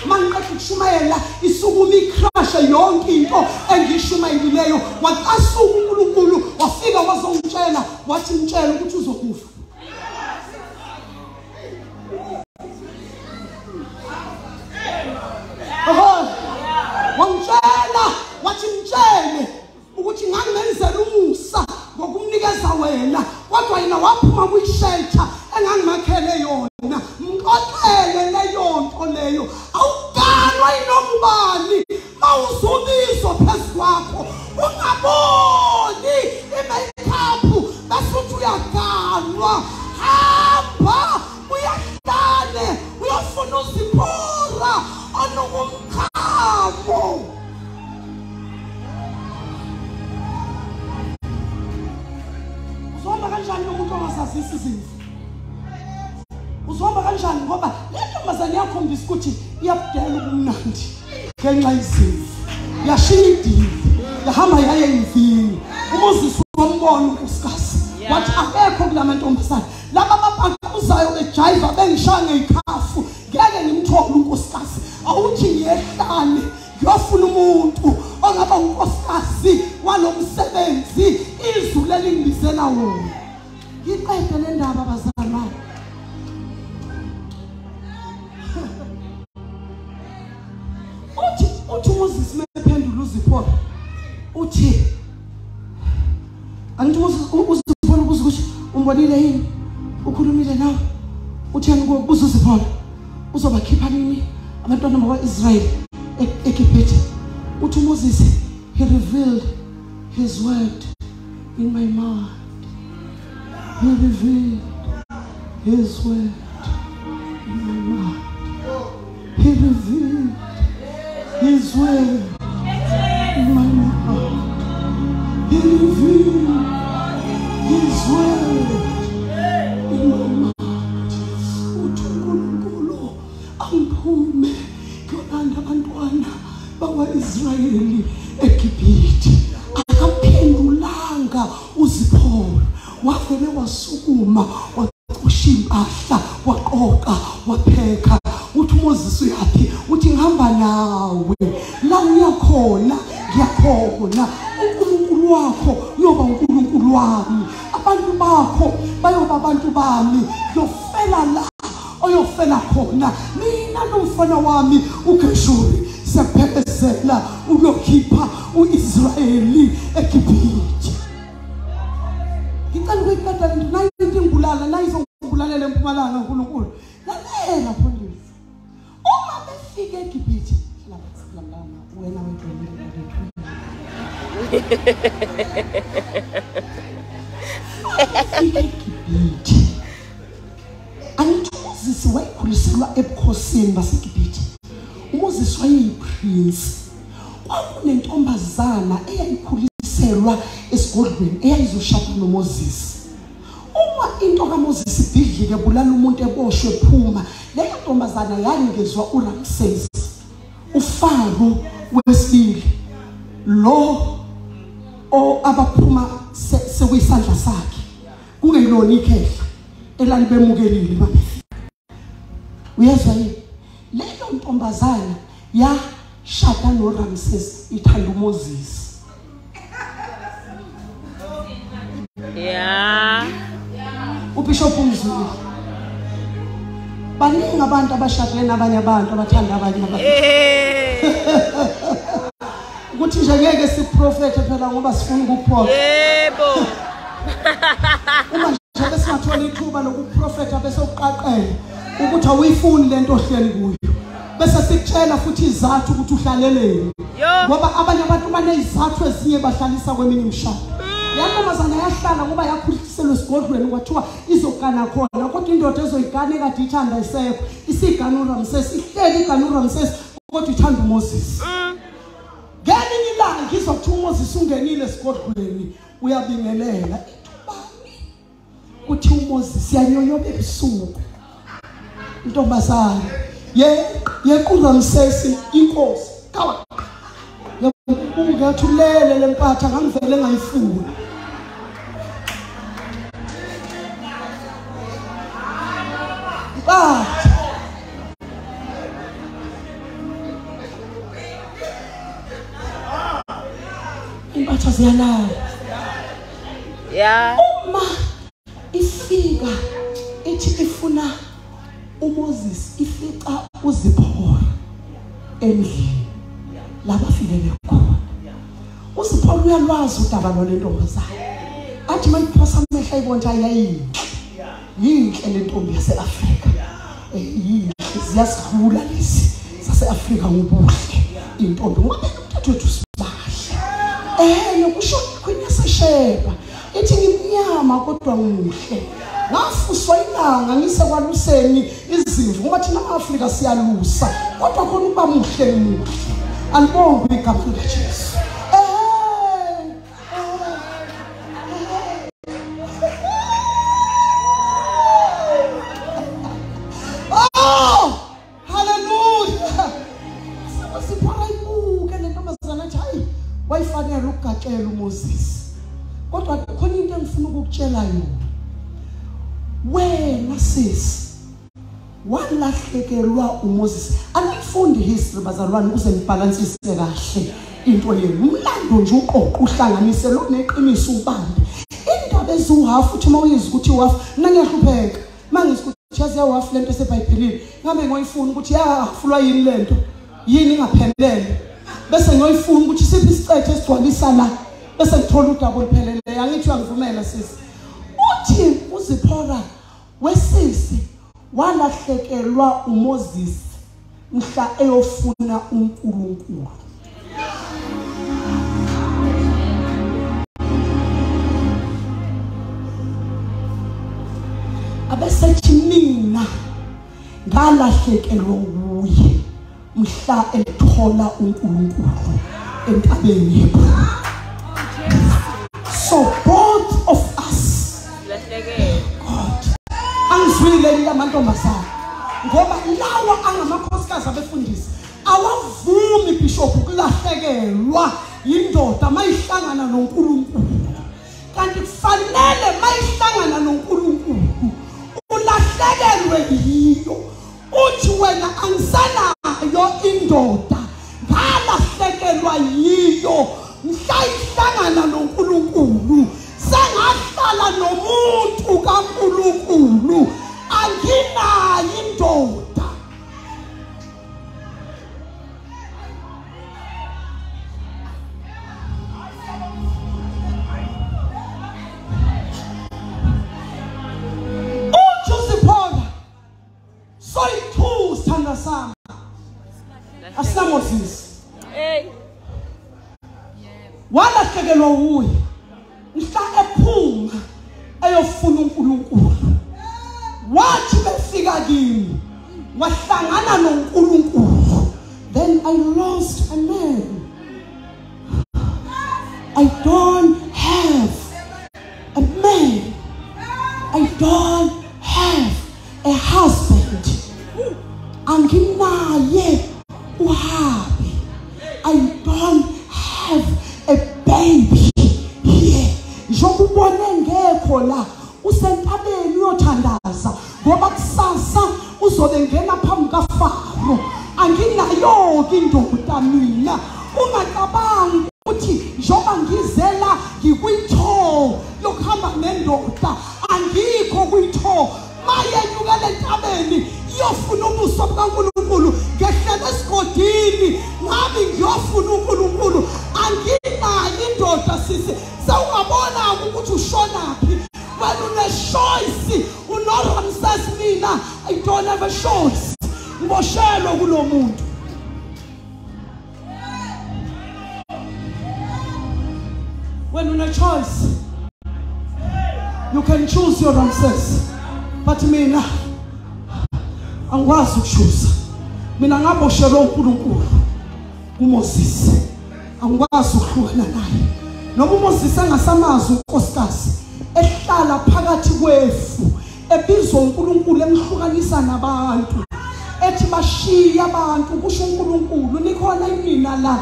Mangiqeda isukuma ikrashe yonke into engishumayelileyo. Waqasuka uNkulunkulu wafika wazongitshela, wathi mtshela ukuthi uzokufa. Wangitshela wathi mtshele ukuthi ngangimenzela umusa ngokumnikeza wena, kodwa yena waphuma kwi-shelter engangimakhele yona. Mxoxele leyo nto leyo. Awuganwa inomubani mawuzubizwa phezu kwakho, ungaboni i-makeup bese uthi uyaganwa. Hamba uyahlale uyofuna uZiphora onokumchamo. Uzohamba kanjani umuntu ongasazisi izimvu? Uzohamba kanjani? Ngoba le ntombazane iyakhombisa ukuthi iyabudela ubumnandi ngenxa yezimvu. Yashiya idili, yahamba yaye emvini. uMoses wambona unkosikazi wathi akekho kula mantombazane laba abapakuzayo bejayiva bengishaya ngeyikhafu, ngeke ngimthole unkosikazi. Awuthi ngiyehlane ngiyofuna umuntu ongaba unkosikazi walo msebenzi izulu elingibizela wona. Ngiqede le ndaba bazalwane. Uthi uMoses mephendula uZiphora uthi angithi uZiphora ubuza ukuthi umbonile yini, ukhulumile nawe, utheni kubuza uZiphora uzobakhipha nini abantwana bakwa-Israyeli eGibhithe. Uthi uMoses, he revealed his word in my mind. He revealed his word in my mind. He revealed his word in my mind. He revealed his word in my mind. Uthi uNkulunkulu angiphume kuyolanda abantwana bakwa-Israyeli eGibhithe. Akaphendulanga uZiphora, wavele wasukuma wacosha impahla, waqoqa, wapheka. Uthi uMoses uyaphi? Uthi ngihamba nawe, la uyakhona ngiyakhona. uNkulunkulu wakho uyoba uNkulunkulu wami, abantu bakho bayoba abantu bami. Ngiyofela la oyofela khona, mina nomfana wami uGeshuri siyaphephezela ukuyokhipha uIsrayeli eGibhithe. Ngicela ukuyiqeda nayo into ingibulala, nayo izongibulalela eMpumalanga. uNkulunkulu, lalela mfundisi, uma befika eGibhithe, wena wegcwele lethu eGibhithe. Angithi uMoses wayekhuliselwa ebukhosini baseGibhithe. uMoses wayeyiprince. Kwakunentombazana eyayikhuliselwa esigodlweni eyayizoshada noMoses. Uma into kaMoses ibhidlike bulala umuntu eboshwe phuma, leyo ntombazana yanikezwa uRamses, uFaro wesibili, lo abaphuma sekuyisandla sakhe, kungeyilona ikhehla elalibemukelile babefika. Uyezwa yini? Leyo ntombazana yashada noRamses ithanda uMoses. Yeah. uBishop umzulu. Baningi abantu abashadile nabanye abantu abathanda abanye abantu. Ukuthi nje ngeke siprofethe phela ngoba sifuna ukuphoxa. Yebo. Uma nje besingathola ithuba lokuprofetha bese uqaqela ukuthi awuyifuni lento ohleli kuyo, bese sikutshela futhi izathu ukuthi uhlaleleni, ngoba abanye abantu banezizathu ezinye bahlalisa kweminye imishado. Yantombazana yahlala ngoba yakhuliselwe esigodlweni kwathiwa izogana khona, kodwa indoda ezoyigana ekade ithanda isekho isigana uRamses, ihleli igana uRamses kodwa ithanda uMoses. Ngelinye ilanga ngizokuthiwa uMoses ungenile esigodlweni uyabingelela, ithubani kuthi uMoses yanyonyoba ebusuku intombazana yeqa uRamses inkosi kawa ungathulele lempatha ngangivele ngayifuna. Impatha impatha ziyalala. Yeah. Uma ifika ithi ifuna uMoses, ifica uZiphora endlini labafikele khona. uZiphora uyalwazi udaba lwalentombazana, athi mayiphosa amehla ibona yayinhle, yinhle lentombi yaseAfrika, yinhle, ziyasidlula lezi zaseAfrika ngobuhle intombi, ngoba umthetho wethu sibahle. Nokusho iQueen yaseSheba ithi ngimnyama kodwa ngimuhle, ngafuswa ilanga ngisekwaluseni izimvu, ngoba thina ama-Afrika siyalusa, kodwa khona ukuba muhle ngimuhle. Alibongwe igama likaJesu. Oh, hallelujah. Sipho ayibuke le ntombazana athi hayi, wayifanele ukugatshela uMoses. Kodwa khona into engifuna ukukutshela yona. Wena sisi walahlekelwa uMoses. Anifundi history bazalwane ukuze nibalansise kahle into yenu. Umlando nje uqoqo uhlanganise lo neqiniso ubambe. Indaba eziwuhafu uthi uma uyizwa ukuthi uhafu, mina ngiyahlupheka. Mangizwa ukuthi yazi yahafu lento eseBhayibhelini, ngabe ngoyifuna ukuthi yahafulwa yini lento? Yini ingaphelele? Bese ngoyifuna ukuthi siphi isicethe esigcwalisa la, bese ngithola udaba olupheleleyo. Angithi uyangivumela sisi. Uthi uZiphora wesisi walahlekelwa uMoses mhla eyofuna uNkulunkulu. Abesethi mina ngalahlekelwa uye mhla ethola uNkulunkulu entabeni yeBhulu. So both of us, God, angizwile lamantombazana ngoba lawa angamakhosikazi abefundisi awavumi bishop ukulahlekelwa indoda mayihlangana noNkulunkulu. Kanti kufanele mayihlangana noNkulunkulu ulahlekelwe yiyo. Uthi wena angisanayo indoda, ngalahlekelwa yiyo mhla ihlangana noNkulunkulu, sengahlala nomuntu kaNkulunkulu, anginayo indoda. Asinamoses. Walahlekelwa uye mhla ephuma eyofuna uNkulunkulu. Wathi befika kimi wahlangana noNkulunkulu. Then I lost a man. I don't have a man. I don't have a husband. Anginaye uhabi. I don't have a baby here. Njengobone ngekho la usentabeni uyothandaza ngoba kusasa uzobe ngena phambi kaFaro. Anginayo indoda mina. Ungacabangi ukuthi njengoba ngizela ngikwitho lokuhamba nendoda, angikho kwitho. Maye nyukele entabeni iyofuna ubuso bukaNkulunkulu, ngehlela esigodini ngabe ngiyofuna uNkulunkulu. Anginayo indoda sisi. Sewungabona ukuthi ushonaphi. Wena une-choice, unoRamses, mina I don't have a choice. Ngiboshelwe kulo muntu. Wena une-choice, you can choose your Ramses, but mina angikwazi ukushuza. Mina ngaboshelwa uNkulunkulu kuMoses, angikwazi ukuhlukana naye. Noma uMoses engasamazi unkosikazi ehlala phakathi kwefu ebizwa uNkulunkulu emhlukanisa nabantu, ethi bashiya abantu, kusho uNkulunkulu nikhona imina la,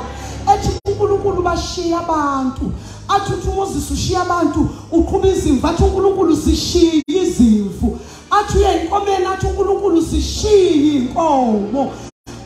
ethi uNkulunkulu bashiya abantu. Athi uthi uMoses ushiya abantu uqhuba izimvu, athi uNkulunkulu zishiye izimvu. Athi uye enkomeni, athi uNkulunkulu zishiye inkomo.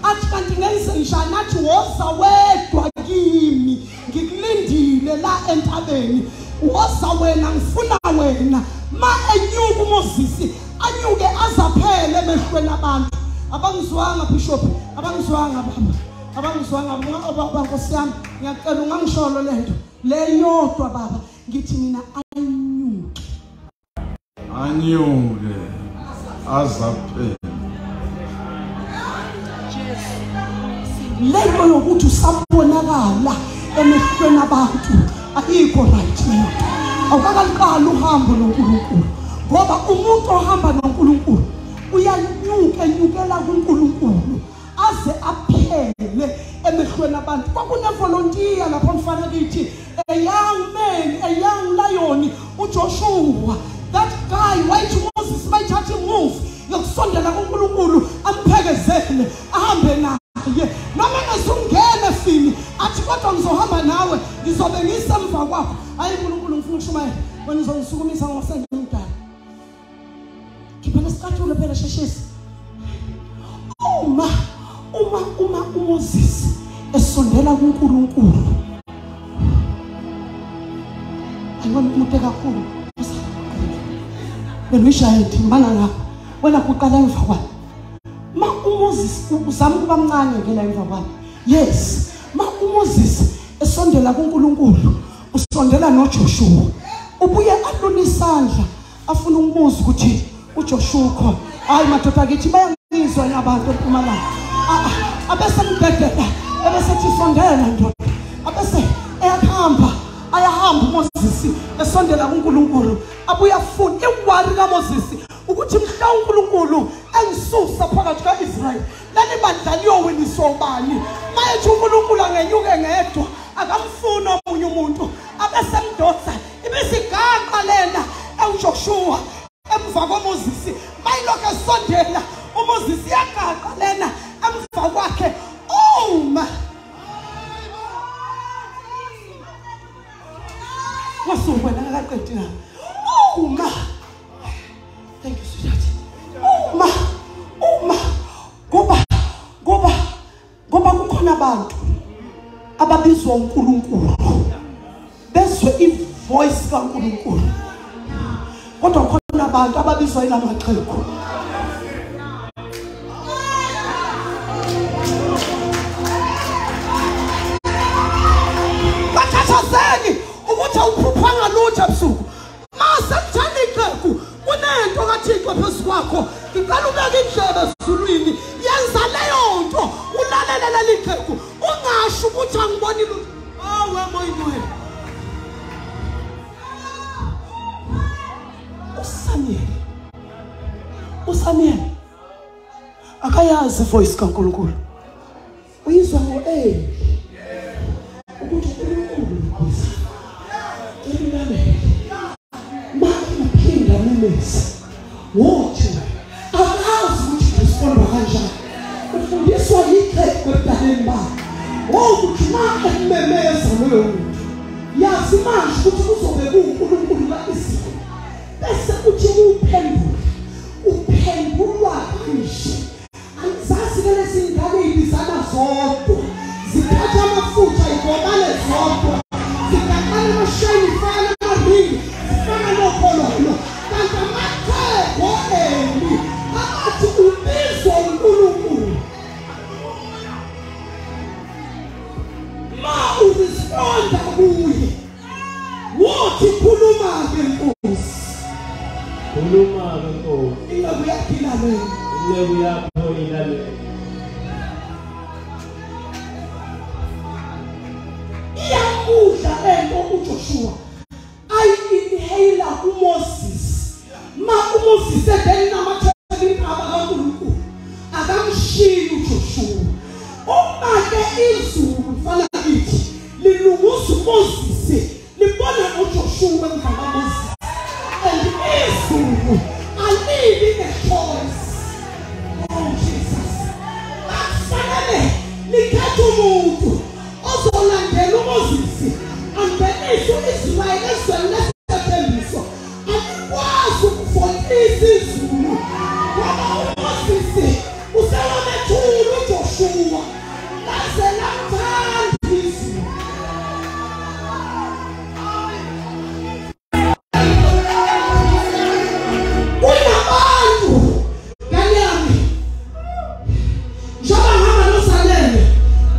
Athi kanti ngenze njani? Athi woza wedwa kimi, ngikulindile la entabeni, woza wena, ngifuna wena. Ma enyuka uMoses anyuke azaphele emehlweni abantu. Abangizwanga bishop, abangizwanga baba, abangizwanga baba, Nkosi yami ngiyacela ungangisholo lento leyodwa baba. Ngithi mina anyuke, anyuke azaphele. Lento yokuthi usabonakala emehlweni abantu ayikho right leyo. Awukakaliqali uhambo noNkulunkulu, ngoba umuntu ohamba noNkulunkulu uyanyuka enyukela kuNkulunkulu aze aphele emehlweni abantu. Kwakune-volunteer lapho mfana kithi, a young man, a young lion, uJoshua. That guy wayithi Moses mayithatha imove yokusondela kuNkulunkulu amphekezele ahambe naye. Noma engezungena efini athi kodwa ngizohamba nawe, ngizobe ngisemva kwakho. Hayi uNkulunkulu ngifuna ukushumayela, wena uzongisukumisa ngoba sengimdala. Khipha lesicathulo phela sheshisa. Uma uMoses esondela kuNkulunkulu, ayibona umuntu kakhulu wena uyishayela mana ngapha, wena kuqala emva kwami. Ma uMoses uzama ukuba mncane ke la emva kwami. Yes, ma uMoses esondela kuNkulunkulu usondela noJoshua, ubuye alule isandla afuna ukubuza ukuthi uJoshua ukhona. Hayi madoda kithi bayangizwa nabantu eMpumalanga. Abese mbhedela, ebese ethi sondela ndoda, abese eyahamba, ayahamba uMoses esondela kuNkulunkulu, abuye afuna iwari kaMoses Ukuthi mhla uNkulunkulu engisusa phakathi kaIsrael, leli bandla liyowiniswa ubani? Mayethi uNkulunkulu angenyuke ngedwa, akamfuni omunye umuntu, abesemdonsa ibisigaqa lena uJoshua emva kwaMoses. Mayilokho esondela uMoses yagaqa lena emva kwakhe. Uma wasuku wena akaqedi na. Uma thank you sweetheart. Uma ngoba kukhona abantu ababizwa uNkulunkulu bezwe ivoice kaNkulunkulu, kodwa khona abantu ababizwa ilamaqhegu. Bathathazeni ukuthi awuphuphanga lutho ebusuku. Mase kuthanda iqhegu kunento kaThixo phezu kwakho. Ngicela ubeke indlebe ezulwini, yenza leyo nto, ulalele leli qhegu, ungasho ukuthi angiboni lutho. Awe moyini uSamuel akayazi voice kaNkulunkulu, uyizwa ngo-Eli ukuthi uNkulunkulu ubiza ulalele. Makuphinda memeza wothi akazi ukuthi respondwa kanjani, ufundiswa yiqhegu ebudaleni bakhe. Wokuthi ma ekumemeza loyo muntu, yazi manje ukuthi kuzobe kuwuNkulunkulu ka-Israyeli, bese uthi uphendule, uphendulwa kanje. Angizazi ke lezi ngane ibizana zodwa, zithatha amafutha igobane zodwa, zigaqala amashayini ifana amaringi, zifana nokhololo. Kanti amaqhegu enu abathi ubizwa uNkulunkulu, ma uresponda kuye wothi khuluma-ke Nkosi, khuluma-ke Nkosi, inceku yakho ilalele, inceku yakho ilalele. Iyamudla lento uJoshua ayi-inhale uMoses. Ma uMoses edenamathela intaba kaNkulunkulu, akamshiyi uJoshua. Uma-ke izulu mfana kithi lilunguza uMoses, libona uJoshua emva kaMoses, and izulu alibi ne-choice. Oh Jesus, akufanele likhethe umuntu ozolandela uMoses angenise u-Israyeli ezweni lesethembiso. Alikwazi ukuvotisa izulu ngoba uMoses usewamethula uJoshua, laze lamthanda izulu. Kunabantu ngane yami, njengoba ngihamba noZanele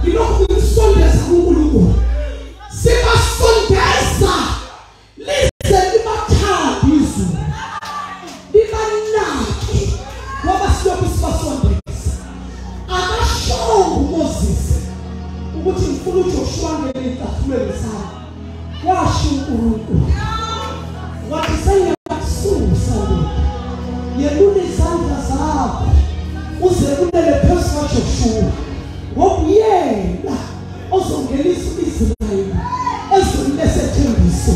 ngilokhu ngimsondeza kuNkulunkulu, sibasondeza lize libathande izulu, libanake ngoba silokhu sibasondeza. Akashongo uMoses ukuthi ngifuna uJoshua angene ecathulweni sami. Washo uNkulunkulu wathi sengiyakususa lokhu, yelula izandla zakho uze kulele phezu kaJoshua, ngoba uyena ozongenisa u-Israyeli ezweni lesethembiso,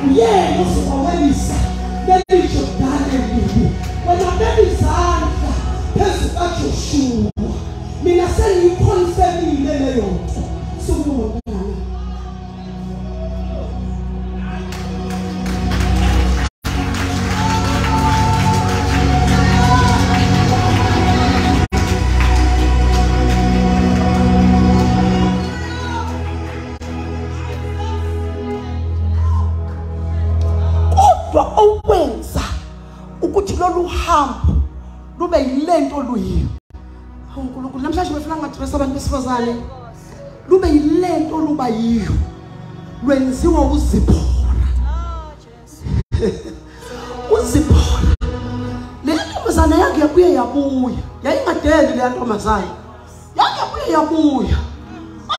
uyena ozobawelisa leli Jordani elibi. Wena beka izandla phezu kaJoshua, mina sengiyikhonfemile leyo nto. Sukuma. Kodwa owenza ukuthi lolu hambo lube yilento oluyiyo, uNkulunkulu namhlanje befuna ngadress abantu besifazane, lube yilento oluba yiyo, lwenziwa uZiphora. uZiphora le ntombazane yakhe yabuye yabuya, yayingadeli le ntombazane yakhe yabuye yabuya.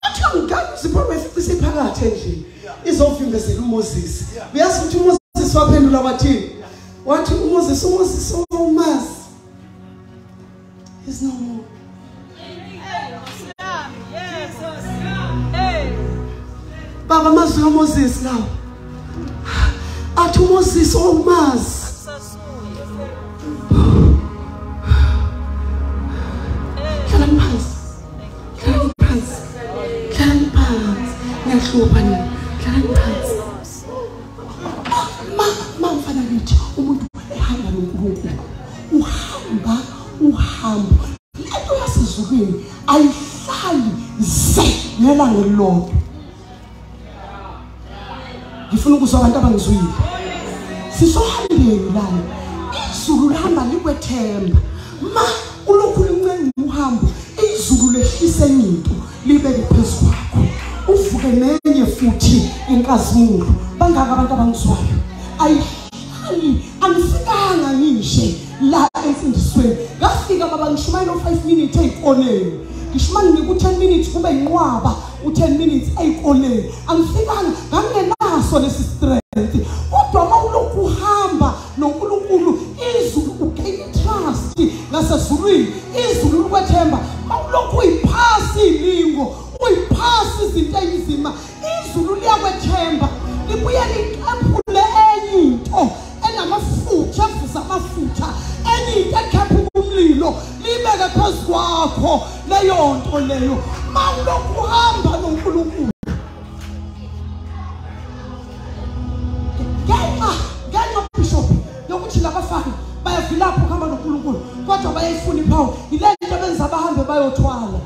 Athi ngani uZiphora wefice phakathi endlini izovimbezela uMoses. Uyazi ukuthi uMoses waphendula wathini? Wathi uMoses, uMoses umazi is no more. Baba amazwi kaMoses lawo. Athi uMoses umazi. Hlalani phansi. Hlalani phansi. Hlalani phansi. Ngiyahlupha nina. Hlalani phansi. Ma mfana kithi umuntu ehamba noNkulunkulu. Uhamba uhambo. Lento yasezulwini ayihlali ze nelanga elilodwa. Ngifuna ukuzwa abantu abangizwile. Sisohambeni lana. Izulu lihamba likwethemba. Ma ulokhu lincenga uhambo, izulu lehlise into libeke phezu kwakho. Uvuke nenye futhi inkazimulo. Bangaka abantu abangizwayo. Ayihlali, angifikanga ngishe la ensindisweni. Ngafika baba ngishumayela 5 minutes ezikoleni. Ngishumayela ngiku 10 minutes kube inqwaba, u10 minutes ezikoleni. Angifikanga ngangenaso lesi strength. Kodwa mawulokhu uhamba noNkulunkulu, izulu ugain trust ngasezulwini, izulu likwethemba. Mawulokhu uyiphasi ilingo, uyiphasi izinto ezinzima, izulu liyakwethemba. Libuye liqephule enye into enamafutha, evuza amafutha, enye into ekhephuka umlilo, libeke phezu kwakho leyo nto leyo. Mawulokhu uhamba noNkulunkulu. Ngenxa Bishop yokuthi labafana bayavilapha ukuhamba noNkulunkulu, kodwa bayayifuna ipower. Ile nto benza bahambe bayothwala.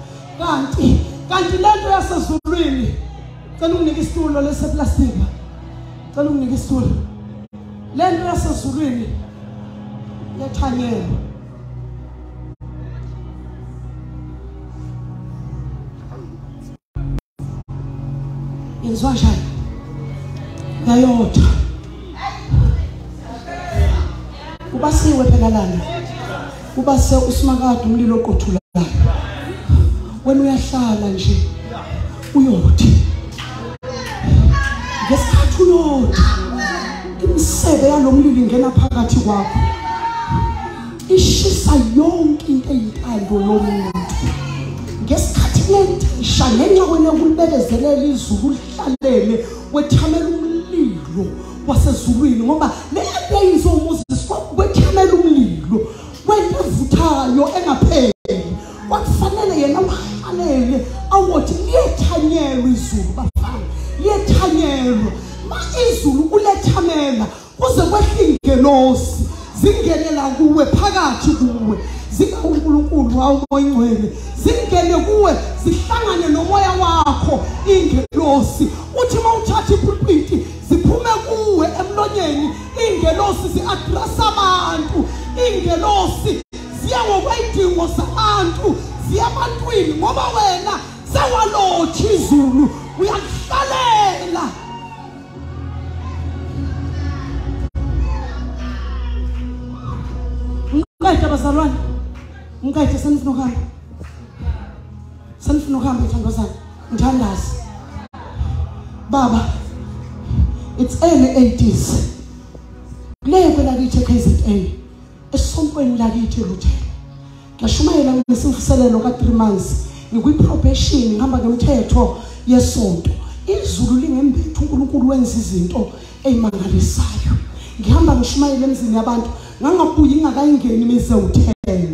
Kanti lento yasezulwini, cela unginike isitulo leseplastika. Cela unginike isitulo. Lento yasezulwini yathanyelwa. Yenziwa njani? Ngayodwa. Ubasiwe phela lana. Ubase usimakade umlilo oqothulayo. Wena uyahlala nje uyothi. Ngesikhathi uyothi imisebe yalomlilo ingena phakathi kwakho. Ishisa yonke into eyintando yomuntu. Ngesikhathi lentisha ngenxa wena ukulibekezelela izulu lihlalele wethamela umlilo wasezulwini, ngoba le nto eyenziwa uMoses kwethamela umlilo wento evuthayo engapheli. Kwakufanele yena uhlalele awothi liyethanyelwa izulu bafana, liyethanyelwa. Ma izulu ulethamela kuze kwehle ingelosi zingenela kuwe phakathi kuwe, zikaNkulunkulu wawo oyingcwele, zingene kuwe zihlangane nomoya wakho ingelosi. Uthi mawuthatha ipulpiti ziphume kuwe emlonyeni, ingelosi zi-address abantu, ingelosi ziya ngokweyidingo zabantu, ziya ebantwini, ngoba wena sewalotsha izulu uyakuhlalela. Ngiqede bazalwane, ngiqede, senifuna ukuhamba, senifuna ukuhamba ithandozana, ngithandaze. Baba, it's early 80s. Le kwelakithi eKZN, esontweni lakithi eLuthela. Ngishumayela ngesimvuselelo ka 3 months, ngikwi-probation, ngihamba ngemthetho yesonto. Izulu lingembethu, uNkulunkulu wenza izinto ezimangalisayo. Ngihamba ngishumayela emzini yabantu, ngangabuyi ngingakayingeni imizi ewu10.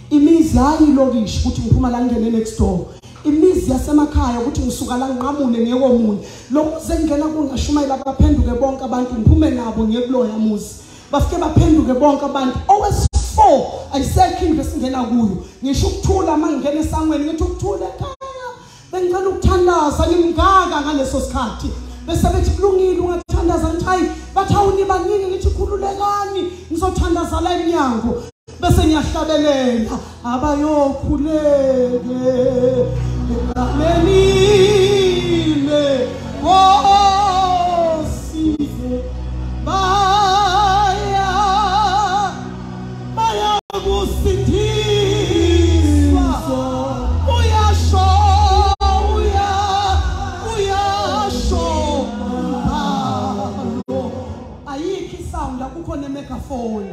Imizi ayilokishi ukuthi ngiphuma la ngene next door. Imizi yasemakhaya ukuthi ngisuka la ngiqamule ngiye komunye. Lokuze ngena kungashumayela baphenduke bonke abantu, ngiphume nabo ngiye kuloya muzi. Bafike baphenduke bonke abantu. Owesi4 ayisekho indlu esingena kuyo. Ngisho ukuthula mangingena esangweni ngithi ukuthula ekhaya. Bengicela ukuthandaza ngimngaka ngaleso sikhathi. Bese bethi kulungile ungathandaza, ngithi hayi, bathi awunibaningi, ngithi khululekani ngizothandaza la eminyango. Bese ngiyahlabelela abayokhuleke egamelile Nkosi baya bayakusindiswa. Uyasho uyasho umbhalo. Ayikho isound, akukho nemegaphone.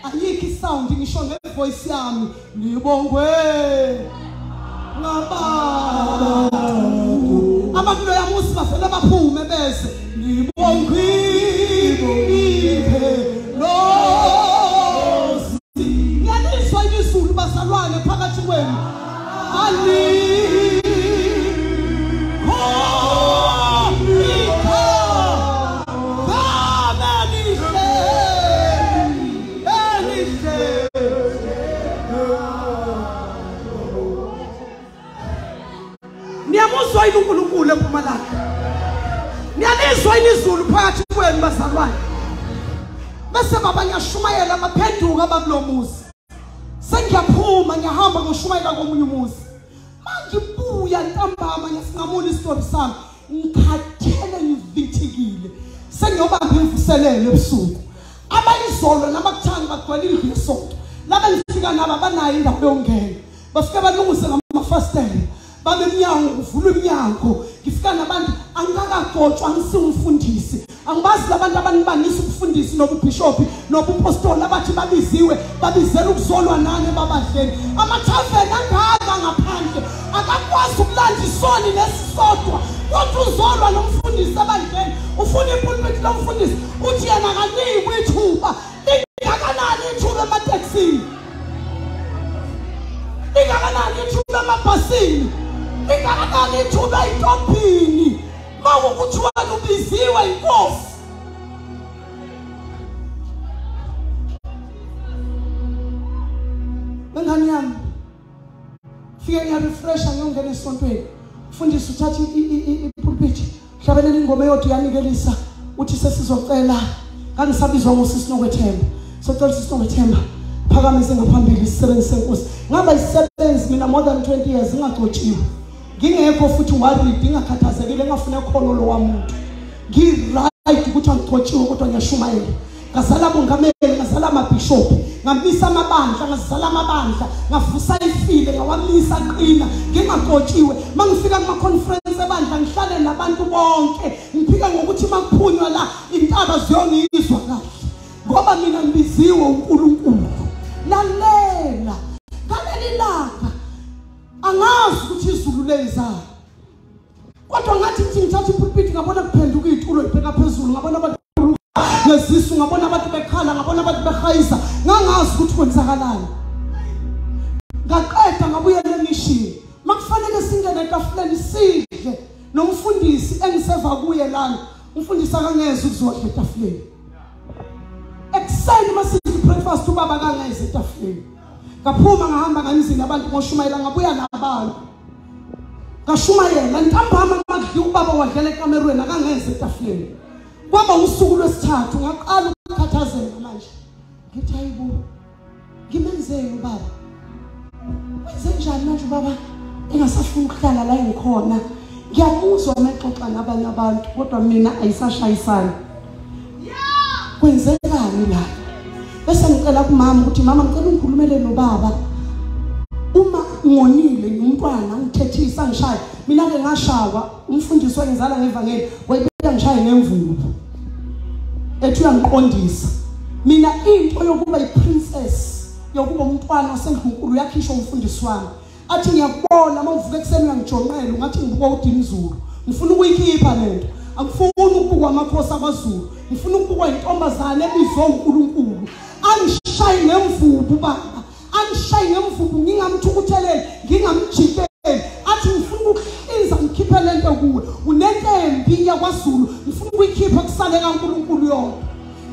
Ayikho isound ngisho ngevoice yami. Nibongwe ngabantu. Abakuloya muzi bafela baphume bese nibongwe ingelosi. Ngiyalizwa izulu bazalwane phakathi kwenu. Niyamuzwa yini uNkulunkulu eMpumalanga? Niyalizwa yini izulu phakathi kwenu bazalwane? Bese baba ngiyashumayela baphenduka abakulomuzi. Sengiyaphuma ngiyahamba ngoshumayela komunye umuzi. Mangibuya ntambama ngiyasinqamula isitori sami, ngikhathele ngivithikile. Sengiyobamba imvuselelo ebusuku. Abayizolo nabakuthanda bagcwele indlu yesonto. Laba ngifika nabo abanayo indawo yokungena. Bafike balungise ngamafastela. Babe emnyango kuvulwa iminyango. Ngifika nabantu angikakagcotshwa, angisiwumfundisi. Angibazi labantu abanibanisa ubufundisi nobubhishophi nobupostoli abathi babiziwe babizela ukuzolwa nani ebabadleni. Amathaveni angaka ngaphandle akakwazi ukulanda isoni nesisodwa, kodwa uzolwa nomfundisi ebandleni. Ufuna ipulpit lomfundisi, uthi yena akanikwe ithuba. Lingakanani ithuba emateksini? Lingakanani ithuba emabhasini? Lingakanani ithuba ey'tobhini? Mawukuthi wena ubiziwe inkosi. Bengani yami, fike ngiyarefresha ngiyongena esontweni. Mfundisi uthatha ipulpit, hlabelela ingoma eyodwa uyanikelisa, uthi sesizocela. Ngangisabizwa ngosisi Nokwethemba. Socela sisi Nokwethemba phakamise ngaphambili isisebenzi senkosi. Ngaba isisebenzi mina more than 20 years ngingagcotshiwe. Ngingekho futhi worried, ngingakhathazekile, ngingafune khona lo wamuntu. Ngi-right ukuthi angigcotshiwe kodwa ngiyashumayela. Ngazala bongameli, ngazala amabhishophi, ngamisa amabandla, ngazala amabandla, ngavusa ifile, ngawamisa qina, ngingagcotshiwe. Mangifika kuma conference ebandla ngihlale nabantu bonke, ngiphika ngokuthi makuphunywa la intaba ziyongizwa kahle. Ngoba mina ngibiziwe uNkulunkulu. Lalela, ngaleli langa angazi ukuthi izulu lenzani. Kodwa ngathi ngithi ngithatha ipulpit ngabona kuphenduka izitulo ibheka phezulu, ngabona abantu ngezisu, ngabona abantu bekhala, ngabona abantu behayiza, ngangazi ukuthi kwenzakalani. Ngaqeda ngabuyela emishini. Makufanele singene etafuleni sidle nomfundisi engiseva kuye lana. Umfundisi akangeze ukuzodla etafuleni. Ekuseni masidla breakfast ubaba akangeze etafuleni. Ngaphuma ngahamba ngamzini abantu ngoshumayela, ngabuya nabantu. Ngashumayela ntambama makudliwa ubaba wadlela ekamerweni akangeze etafuleni. Kwaba usuku lwesithathu ngaqala ukukhathazeka manje. Ngithi hayibo, ngimenzeni ubaba? Wenze njani manje ubaba engasafuni ukuhlala la engikhona? Ngiyamuzwa mexoxa nabanye abantu kodwa mina ayisashayisani. Kwenzekani la? Bese ngicela kumama ukuthi mama ngicela ungikhulumele nobaba. Uma ngonile ngumntwana ngithethisa ngishaye. Mina ke ngashawa umfundisi wengizala ngevangeli wayebuya ngishaye ngemvubu. Ethi uyangiqondisa. Mina into yokuba iprincess, yokuba umntwana wasendlunkulu yakhishwa umfundisi wami. Athi ngiyakubona uma uvuka ekuseni uyangijonqela ungathi ngibuka uDinizulu. Ngifuna ukuyikhipha lento. Angifuni ukubukwa amakhosi akwaZulu. Ngifuna ukubukwa intombazane ebizwa uNkulunkulu. Angishaye ngemvubu baba. Angishaye ngemvubu ngingamthukutheleli, ngingamjikeli. Athi ngifuna ukuhlinza ngikhiphe lento kuwe. Unento embi yakwaZulu, ngifuna ukuyikhipha kusale kaNkulunkulu yodwa.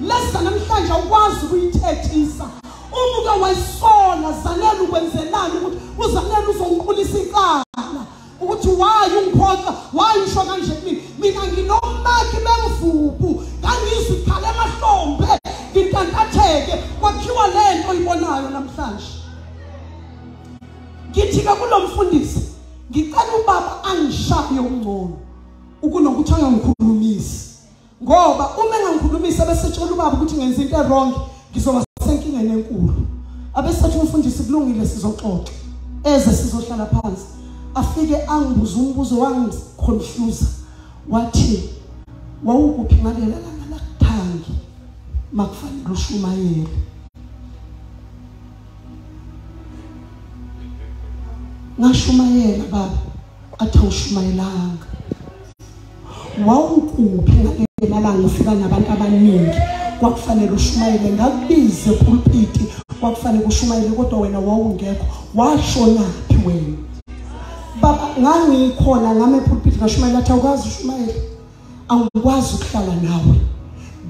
Lesa namhlanje awukwazi ukuyithethisa. Uma uke wayisola Zanele ukwenzelani ukuthi uZanele uzongiqulisa icala ukuthi why ungiphoxa, why usho kanje kumina? Mina nginomaki bemvubu, ngangizwa ikhala emahlombe, ngintantatheke kwakhiwa lento oyibonayo namhlanje. Ngithi ke kulomfundisi ngicela ubaba angishaye ungcono ukunokuthi angangikhulumisi, ngoba uma engangikhulumisa bese tshela ubaba ukuthi ngenza into wrong ngizoba senkingeni enkulu. Abesethi umfundisi kulungile sizoxoxa, eze sizohlala phansi. Afike angibuza umbuzo wangiconfuse, wathi wawukuphi ngalela langa lakuthangi? Makufanele ushumayele. Ngashumayela baba, athi awushumayelanga. Wawukuphi ngalelanga ufika nabantu abaningi? Kwakufanele ushumayele, ngakubize epulpiti, kwakufanele ushumayele kodwa wena wawungekho. Washonaphi wena? Baba, ngangikhona ngame epulpiti ngashumayela, athi awukwazi ushumayela. Angikwazi ukuhlala nawe.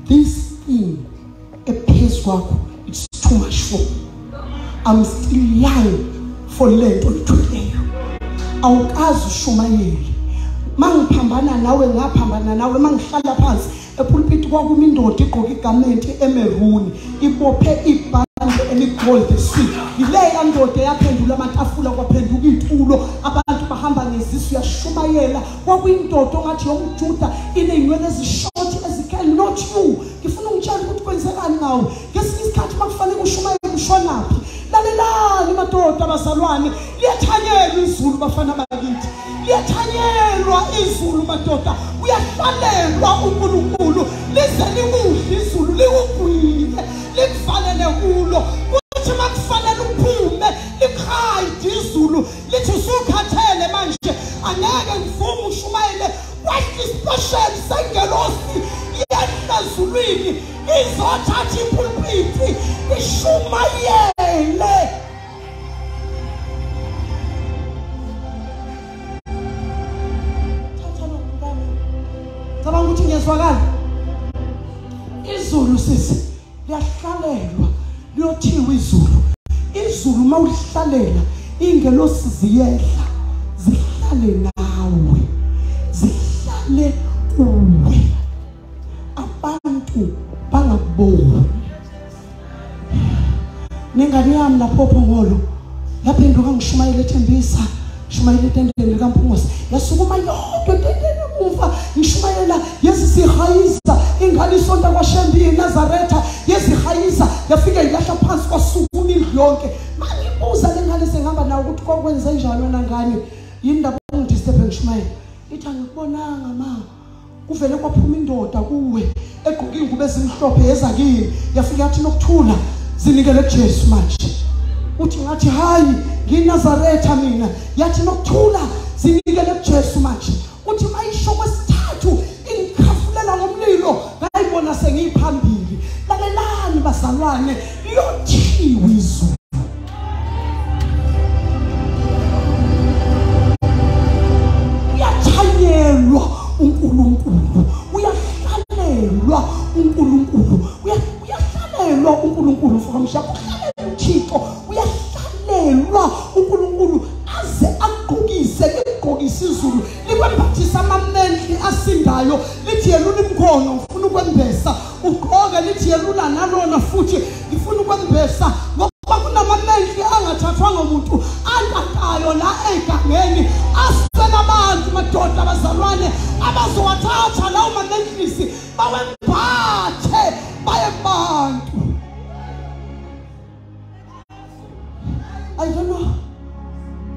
This thing ephezu kwakho, it's too much for me. I'm still young for lento oyithweleyo. Awukazi ushumayele. Mangiphambana nawe ngaphambana nawe, mangihlala phansi epulpiti kwakumi indoda igqoke igarment emeruni, ibophe ibhande eligold suit. Yileya ndoda yaphendula amatafula kwaphenduka itulo, abantu bahamba ngezisu, yashumayela. Kwakuyindoda ongathi yomJuda, ineyinwele ezishort ezikhali, not you. Ngifuna ungitshela ukuthi kwenzekani ngawe. Ngesinye isikhathi makufanele ushumayele ushonaphi? Lalelani madoda, abazalwane, liyathanyelwa izulu bafana bakithi. Liyathanyelwa izulu madoda, uyahlalelwa uNkulunkulu, lize likudle izulu, likugwile, likuvalele kulo. Kuthi makufanele uphume, likhayide izulu, lithi usukhathele manje, angeke ngivume ushumayele. Kwehla isiposheli sengelosi yehla ezulwini, izothatha ipulpiti ishumayele. Cabanga ukuthi ngiyezwakala. Izulu sisi liyahlalelwa, liyothiwa izulu. Izulu mawulihlalela, ingelosi ziyehla, zihlale nawe, zihlale kuwe. Abantu bangakuboni. Nengane yami lapho Phongolo, yaphenduka ngishumayela eThembisa, shumayela etendeni likaMphungose, yasukuma yodwa etendeni emuva, ngishumayela yesihayiza, ingane isonta kwaShembi eNazaretha, yesihayiza, yafika ilahla phansi kwasukuma indlu yonke. Mangibuza lengane sengihamba nawo ukuthi kwakwenze njani wena ngane, yini ndaba ungidisturb ngishumayela? Ithi angikubonanga ma, kuvele kwaphuma indoda kuwe egqoke ingubo ezimhlophe yeza kimi, yafika yathi nokuthula, zinikele kuJesu manje. Uthi ngathi hayi, ngiNazaretha mina. Yathi nokuthula, zinikele kuJesu manje. Uthi mayisho kwesithathu ingikhafulela ngomlilo, ngayibona sengiyiphambili. Lalelani bazalwane, liyothiwa izulu. Uyathanyelwa uNkulunkulu, uyahlalelwa uNkulunkulu, uyahlalelwa uNkulunkulu mfokamsha, uhlalelwa uThixo, uyahlalelwa uNkulunkulu aze akugqokise, likugqokise izulu, likwembathisa amamendli asindayo, lithi yelula imkhono, ngifuna ukwembesa, ugqoke, lithi yelula nalona futhi, ngifuna ukwembesa. Ngoba kunamamendli angathathwa ngomuntu, antatayo la egangeni, aswela abantu madoda abazalwane, abazowathatha lawo mamendlisi bawembathe baye kubantu. I don't know.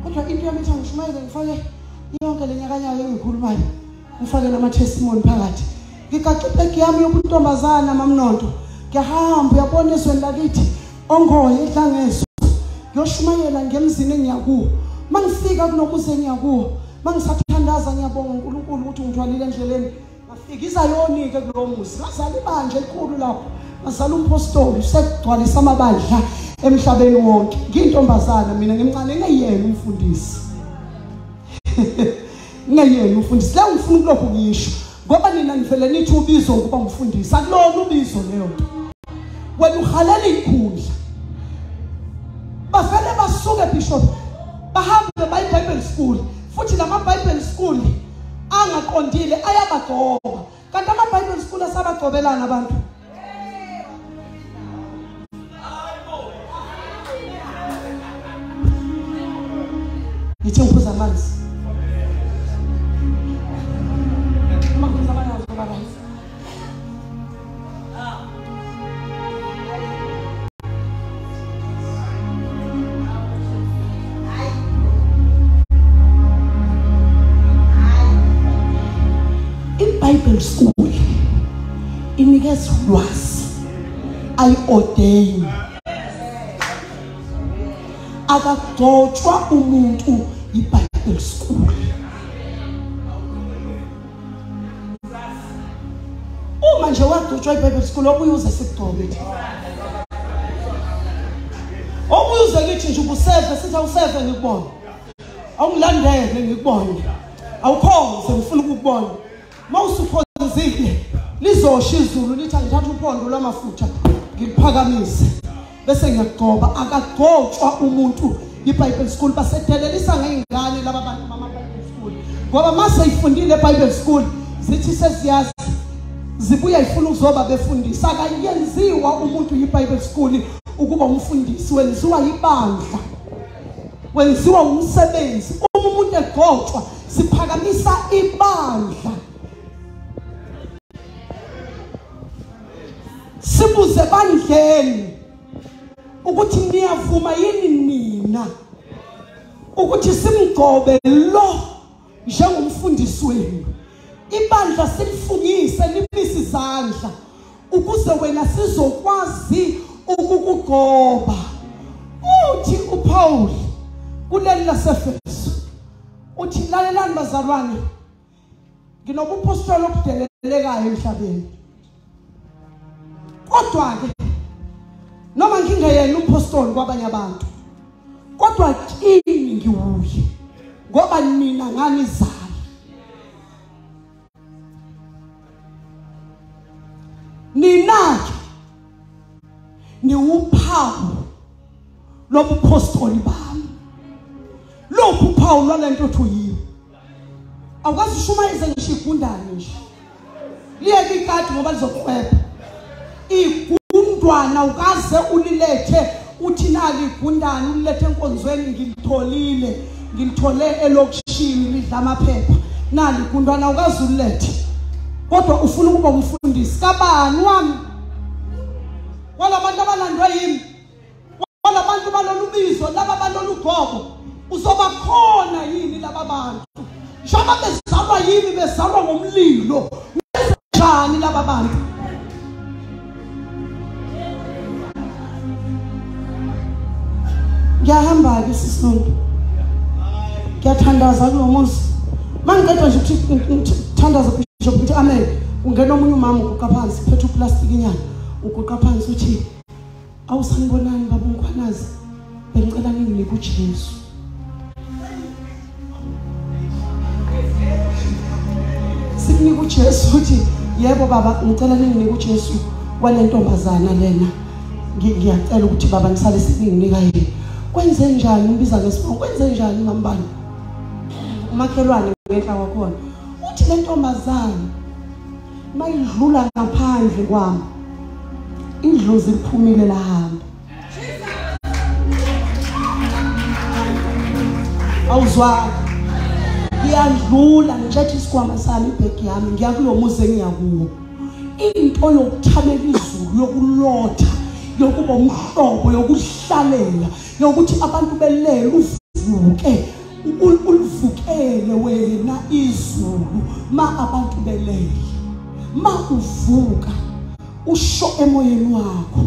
Kodwa into yami ithi angishumayele ngifake yonke le nyakanyaka engiyikhulumayo, ngifake nama-testimony phakathi. Ngigaxa ibhegi yami yobuntombazana mamnonto, ngiyahamba, uyabona ezweni lakithi ongoye edlangezo, ngiyoshumayela ngemzini engiyakuwo. Mangifika kunomuzi engiyakuwo, mangisathandaza ngiyabonga uNkulunkulu ukuthi ungithwalile endleleni. Ngafika izayoni-ke kulowo muzi, ngazala ibandla elikhulu lapho, ngazala umpostoli usekugcwalisa amabandla emhlabeni wonke. Ngiyintombazana mina, ngimncane, ngeyena umfundisi. Ngeyena umfundisi. Leyo ngifuna ukulokhu ngisho, ngoba nina nivele nithi ubizo ukuba umfundisi. Akulona ubizo leyo nto. Wena uhalela ikhundla. Bavele basuke bishop, bahambe baye Bible school. Futhi lama Bible school angaqondile ayabagcoba. Kanti ama Bible school asabagcobelana abantu. Ngithi ngiphuza amanzi. Uma ngiphuza amanzi baba. I-Bible school inikeza ulwazi. ayi-ordain. Akagcotshwa umuntu yiBible school. Uma nje wagcotshwa iBible school obuye uze sikugcobe. Obuye uze kithi nje ubuseve sithi awuseve ngikubona. Awungilandele ngikubone. Awukhonze ngifuna ukukubona. Mawusukhonzile lizosha izulu lithi angithatha uphondo lwamafutha ngiliphakamise bese ngiyagcoba. Akagcotshwa umuntu iBible school. Basedelelisa ngeyingane laba bantu bama Bible school, ngoba mase ifundile eBible school zithi sesiyazi zibuya ifuna ukuzoba befundisa. Akayenziwa umuntu yiBible school ukuba umfundisi, wenziwa ibandla, wenziwa umsebenzi. Uma umuntu egcotshwa siphakamisa ibandla, sibuze bandleni ukuthi niyavuma yini nina ukuthi simgcobe lo njengomfundisi wenu. Ibandla silifungise limise izandla ukuze wena sizokwazi ukukugcoba. Uthi uPaul kuleli laseFeso uthi lalelani bazalwane, nginobupostoli obudelelekayo emhlabeni, kodwa ke noma ngingeyena umpostoli kwabanye abantu, kodwa kini ngiwuye ngoba nina nganizala. Nina ke niwuphawu lobupostoli bami. Lokhu uphawu lwalento othi uyiyo. Awukwazi ushumayeze ngisho igundane nje, liyeke ikati ngoba lizokuqwebha. Igundwana ukaze ulilethe uthi nali igundane ulilethe enkonzweni, ngilitholile, ngilithole elokishini lidla amaphepha, nali igundwana ukaze ulilethe, kodwa ufuna ukuba umfundisi kabani wami? Wala bantu abalandwa yimi, wala bantu balolu bizo, laba balolu gogo, uzoba khona yini laba bantu? Njengoba bezalwa yimi, bezalwa ngomlilo, njani laba bantu? Ngiyahamba ke sisonto, ngiyathandaza kulo muzi. Mangiqeda nje ukuthi thandaza bishop ukuthi amen, ungena omunye umama uguqa phansi phethe uplastic inyana, uguqa phansi uthi awusanibonani baba uMkhwanazi, bengicela ninginike uJesu. Sikunika uJesu uthi yebo baba ngicela ninginike uJesu walentombazana lena, ngiyacela ukuthi baba nisale seninginika yena. Kwenze njani? Umbiza ngesibongo, kwenze njani mambani? Umakhelwane ngenhla kwakhona uthi le ntombazana mayidlula ngaphandle kwami idlozi liphumile lahamba. Awuzwa, ngiyadlula ngitshethe isikhwama sami, ibhegi yami, ngiya kulo muzi engiya kuwo. Into yokuthamela izulu, yokulotha, yokuba umhlobo, yokuhlalela, yokuthi abantu belele uvuke, ulivukele wena izulu ma abantu belele. Ma uvuka usho emoyeni wakho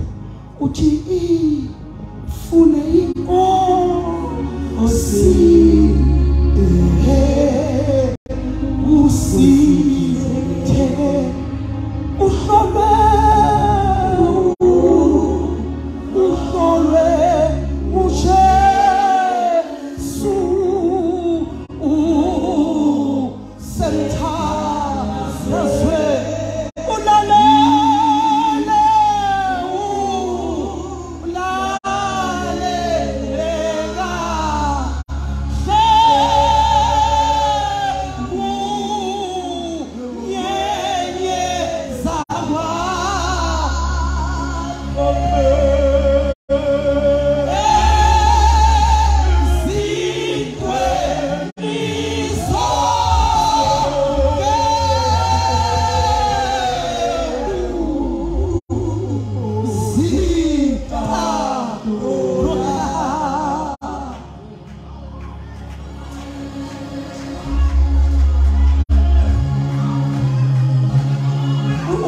uthi ifune inkosi usithe uhlolwe uhlolwe uJesu usemthazwe ulalele ulalele kahle unyenyeza kwakho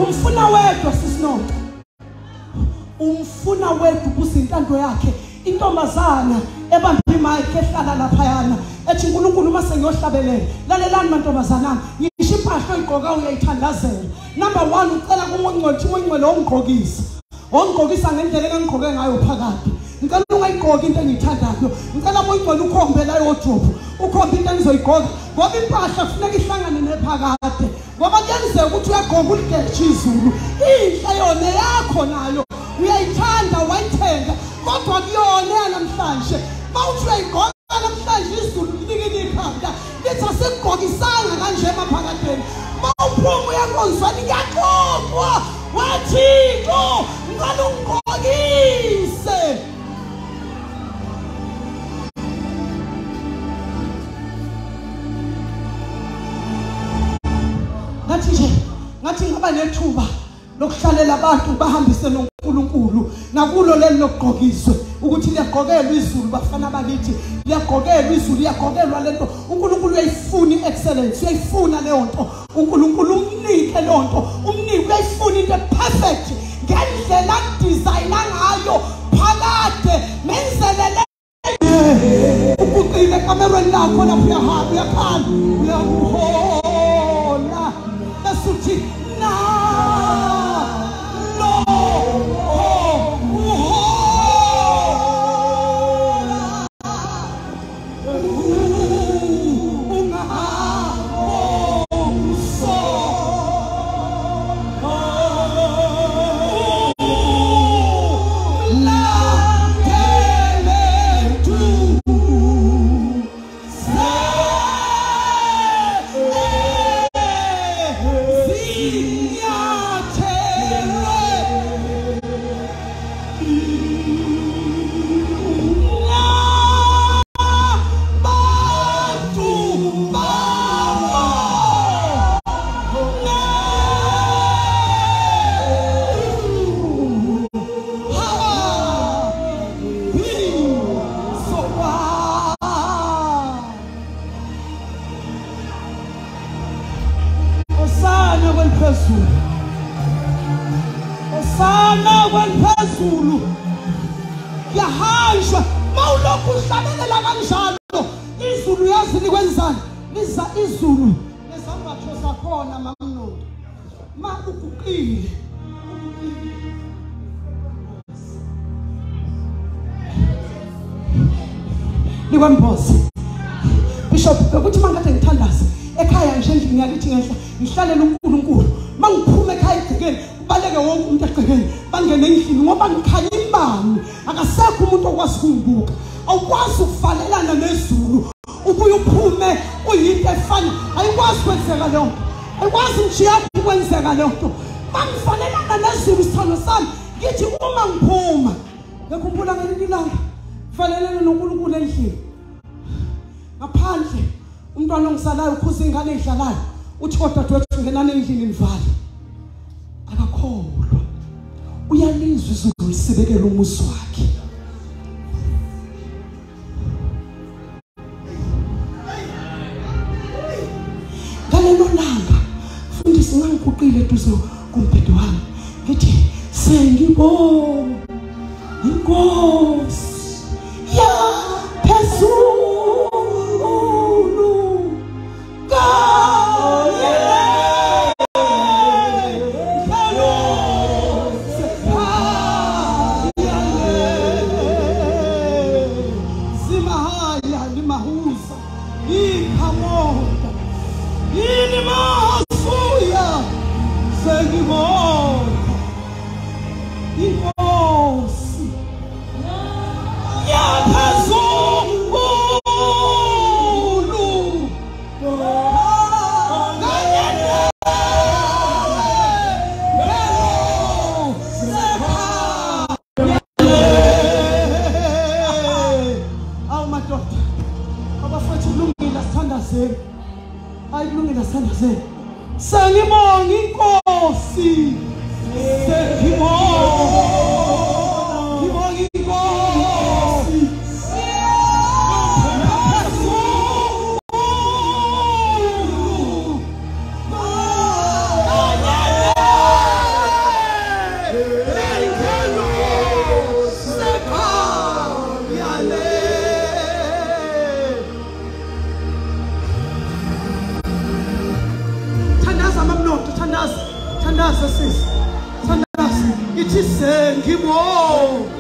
umfuna wedwa sisinonto, Umfuna wedwa ubuza intando yakhe. Intombazana ebamba imic ehlala laphayana ethi uNkulunkulu uma sengiyohlabelela, lalelani mantombazana, ngisho impahla oyigqoka uyayithandazela. Number 1 ucela kuMongcwele, uMongcwele ongigqokisa, ongigqokisa ngendlela engangigqoke ngayo phakathi. Ngicela ungayigqoki into engiyithandayo, ngicela Mongcwele ukhombe la wardrobe, ukhombe into engizoyigqoka, ngoba impahla kufuneka ihlangane nephakade. Ngoba kuyenzeka ukuthi uyagqoka uligeje izulu, inhle yona yakho nayo uyayithanda wayithenga, kodwa kuyona namhlanje mawuthi uyayigqoka namhlanje izulu linikini ikhanda lithi asikugqokisanga kanje emaphakadeni. Mawuphuma uyankonzweni kuyaxoxwa, waThixo ngicela ungigqokise. Ngathi nje ngathi ngaba nethuba lokuhlalela abantu bahambise noNkulunkulu nakulo leli lokugqokiswe, ukuthi liyagqokelwa izulu bafana bakithi, liyagqokelwa izulu, liyagqokelwa lento. uNkulunkulu uyayifuna i-excellence, uyayifuna leyo nto. uNkulunkulu umnike leyo nto, umnike, uyayifuna into perfect ngendlela adizayina ngayo phakade. Menzelele uguqile ekamerweni lakho lapho uyahamba uyakhala uyakuhola, bese uthi na lo kuyahanjwa. Mawulokhu uhlabelela kanjalo izulu yazi likwenzani, liza izulu nezambatho zakhona mamnundu. Ma uguqile likwembozi Bishop, bekuthi mangade ngithandaza ekhaya nje endlini yakithi ngenhla ngihlalela uNkulunkulu, mangiphuma ekhaya egcekeni kubaleke wonke umuntu egcekeni bangene endlini, ngoba ngikhanya imbangi, akasekho umuntu okwazi ukungibuka. Awukwazi ukuvalelana nezulu ubuye uphume uyinto efana, ayikwazi kwenzeka leyo nto, ayikwazi nje ukwenzeka leyo nto. Mangivalelana nezulu isithando sami ngithi uma ngiphuma, ngikhumbula ngelinye ilanga kuvalelana noNkulunkulu endlini ngaphandle, umntwana ongisalayo ukhuza ingane edlalayo, uthi kodwa dadewethu ngenani endlini nivale. Akakholwa, uyalizwa izulu lisibekela umuzi wakhe. Ngalelo langa mfundisi ngangiguqile eduze kombhede wami ngithi sengibonga inkosi yaphezulu inkosi yaphezulu Awu madoda, abafethu kulungile sithandazeni, hayi kulungile sithandazeni. Sengibonga inkosi, sengibonga inkosi. Thandaza sisi. Thandaza. Ithi sengimo.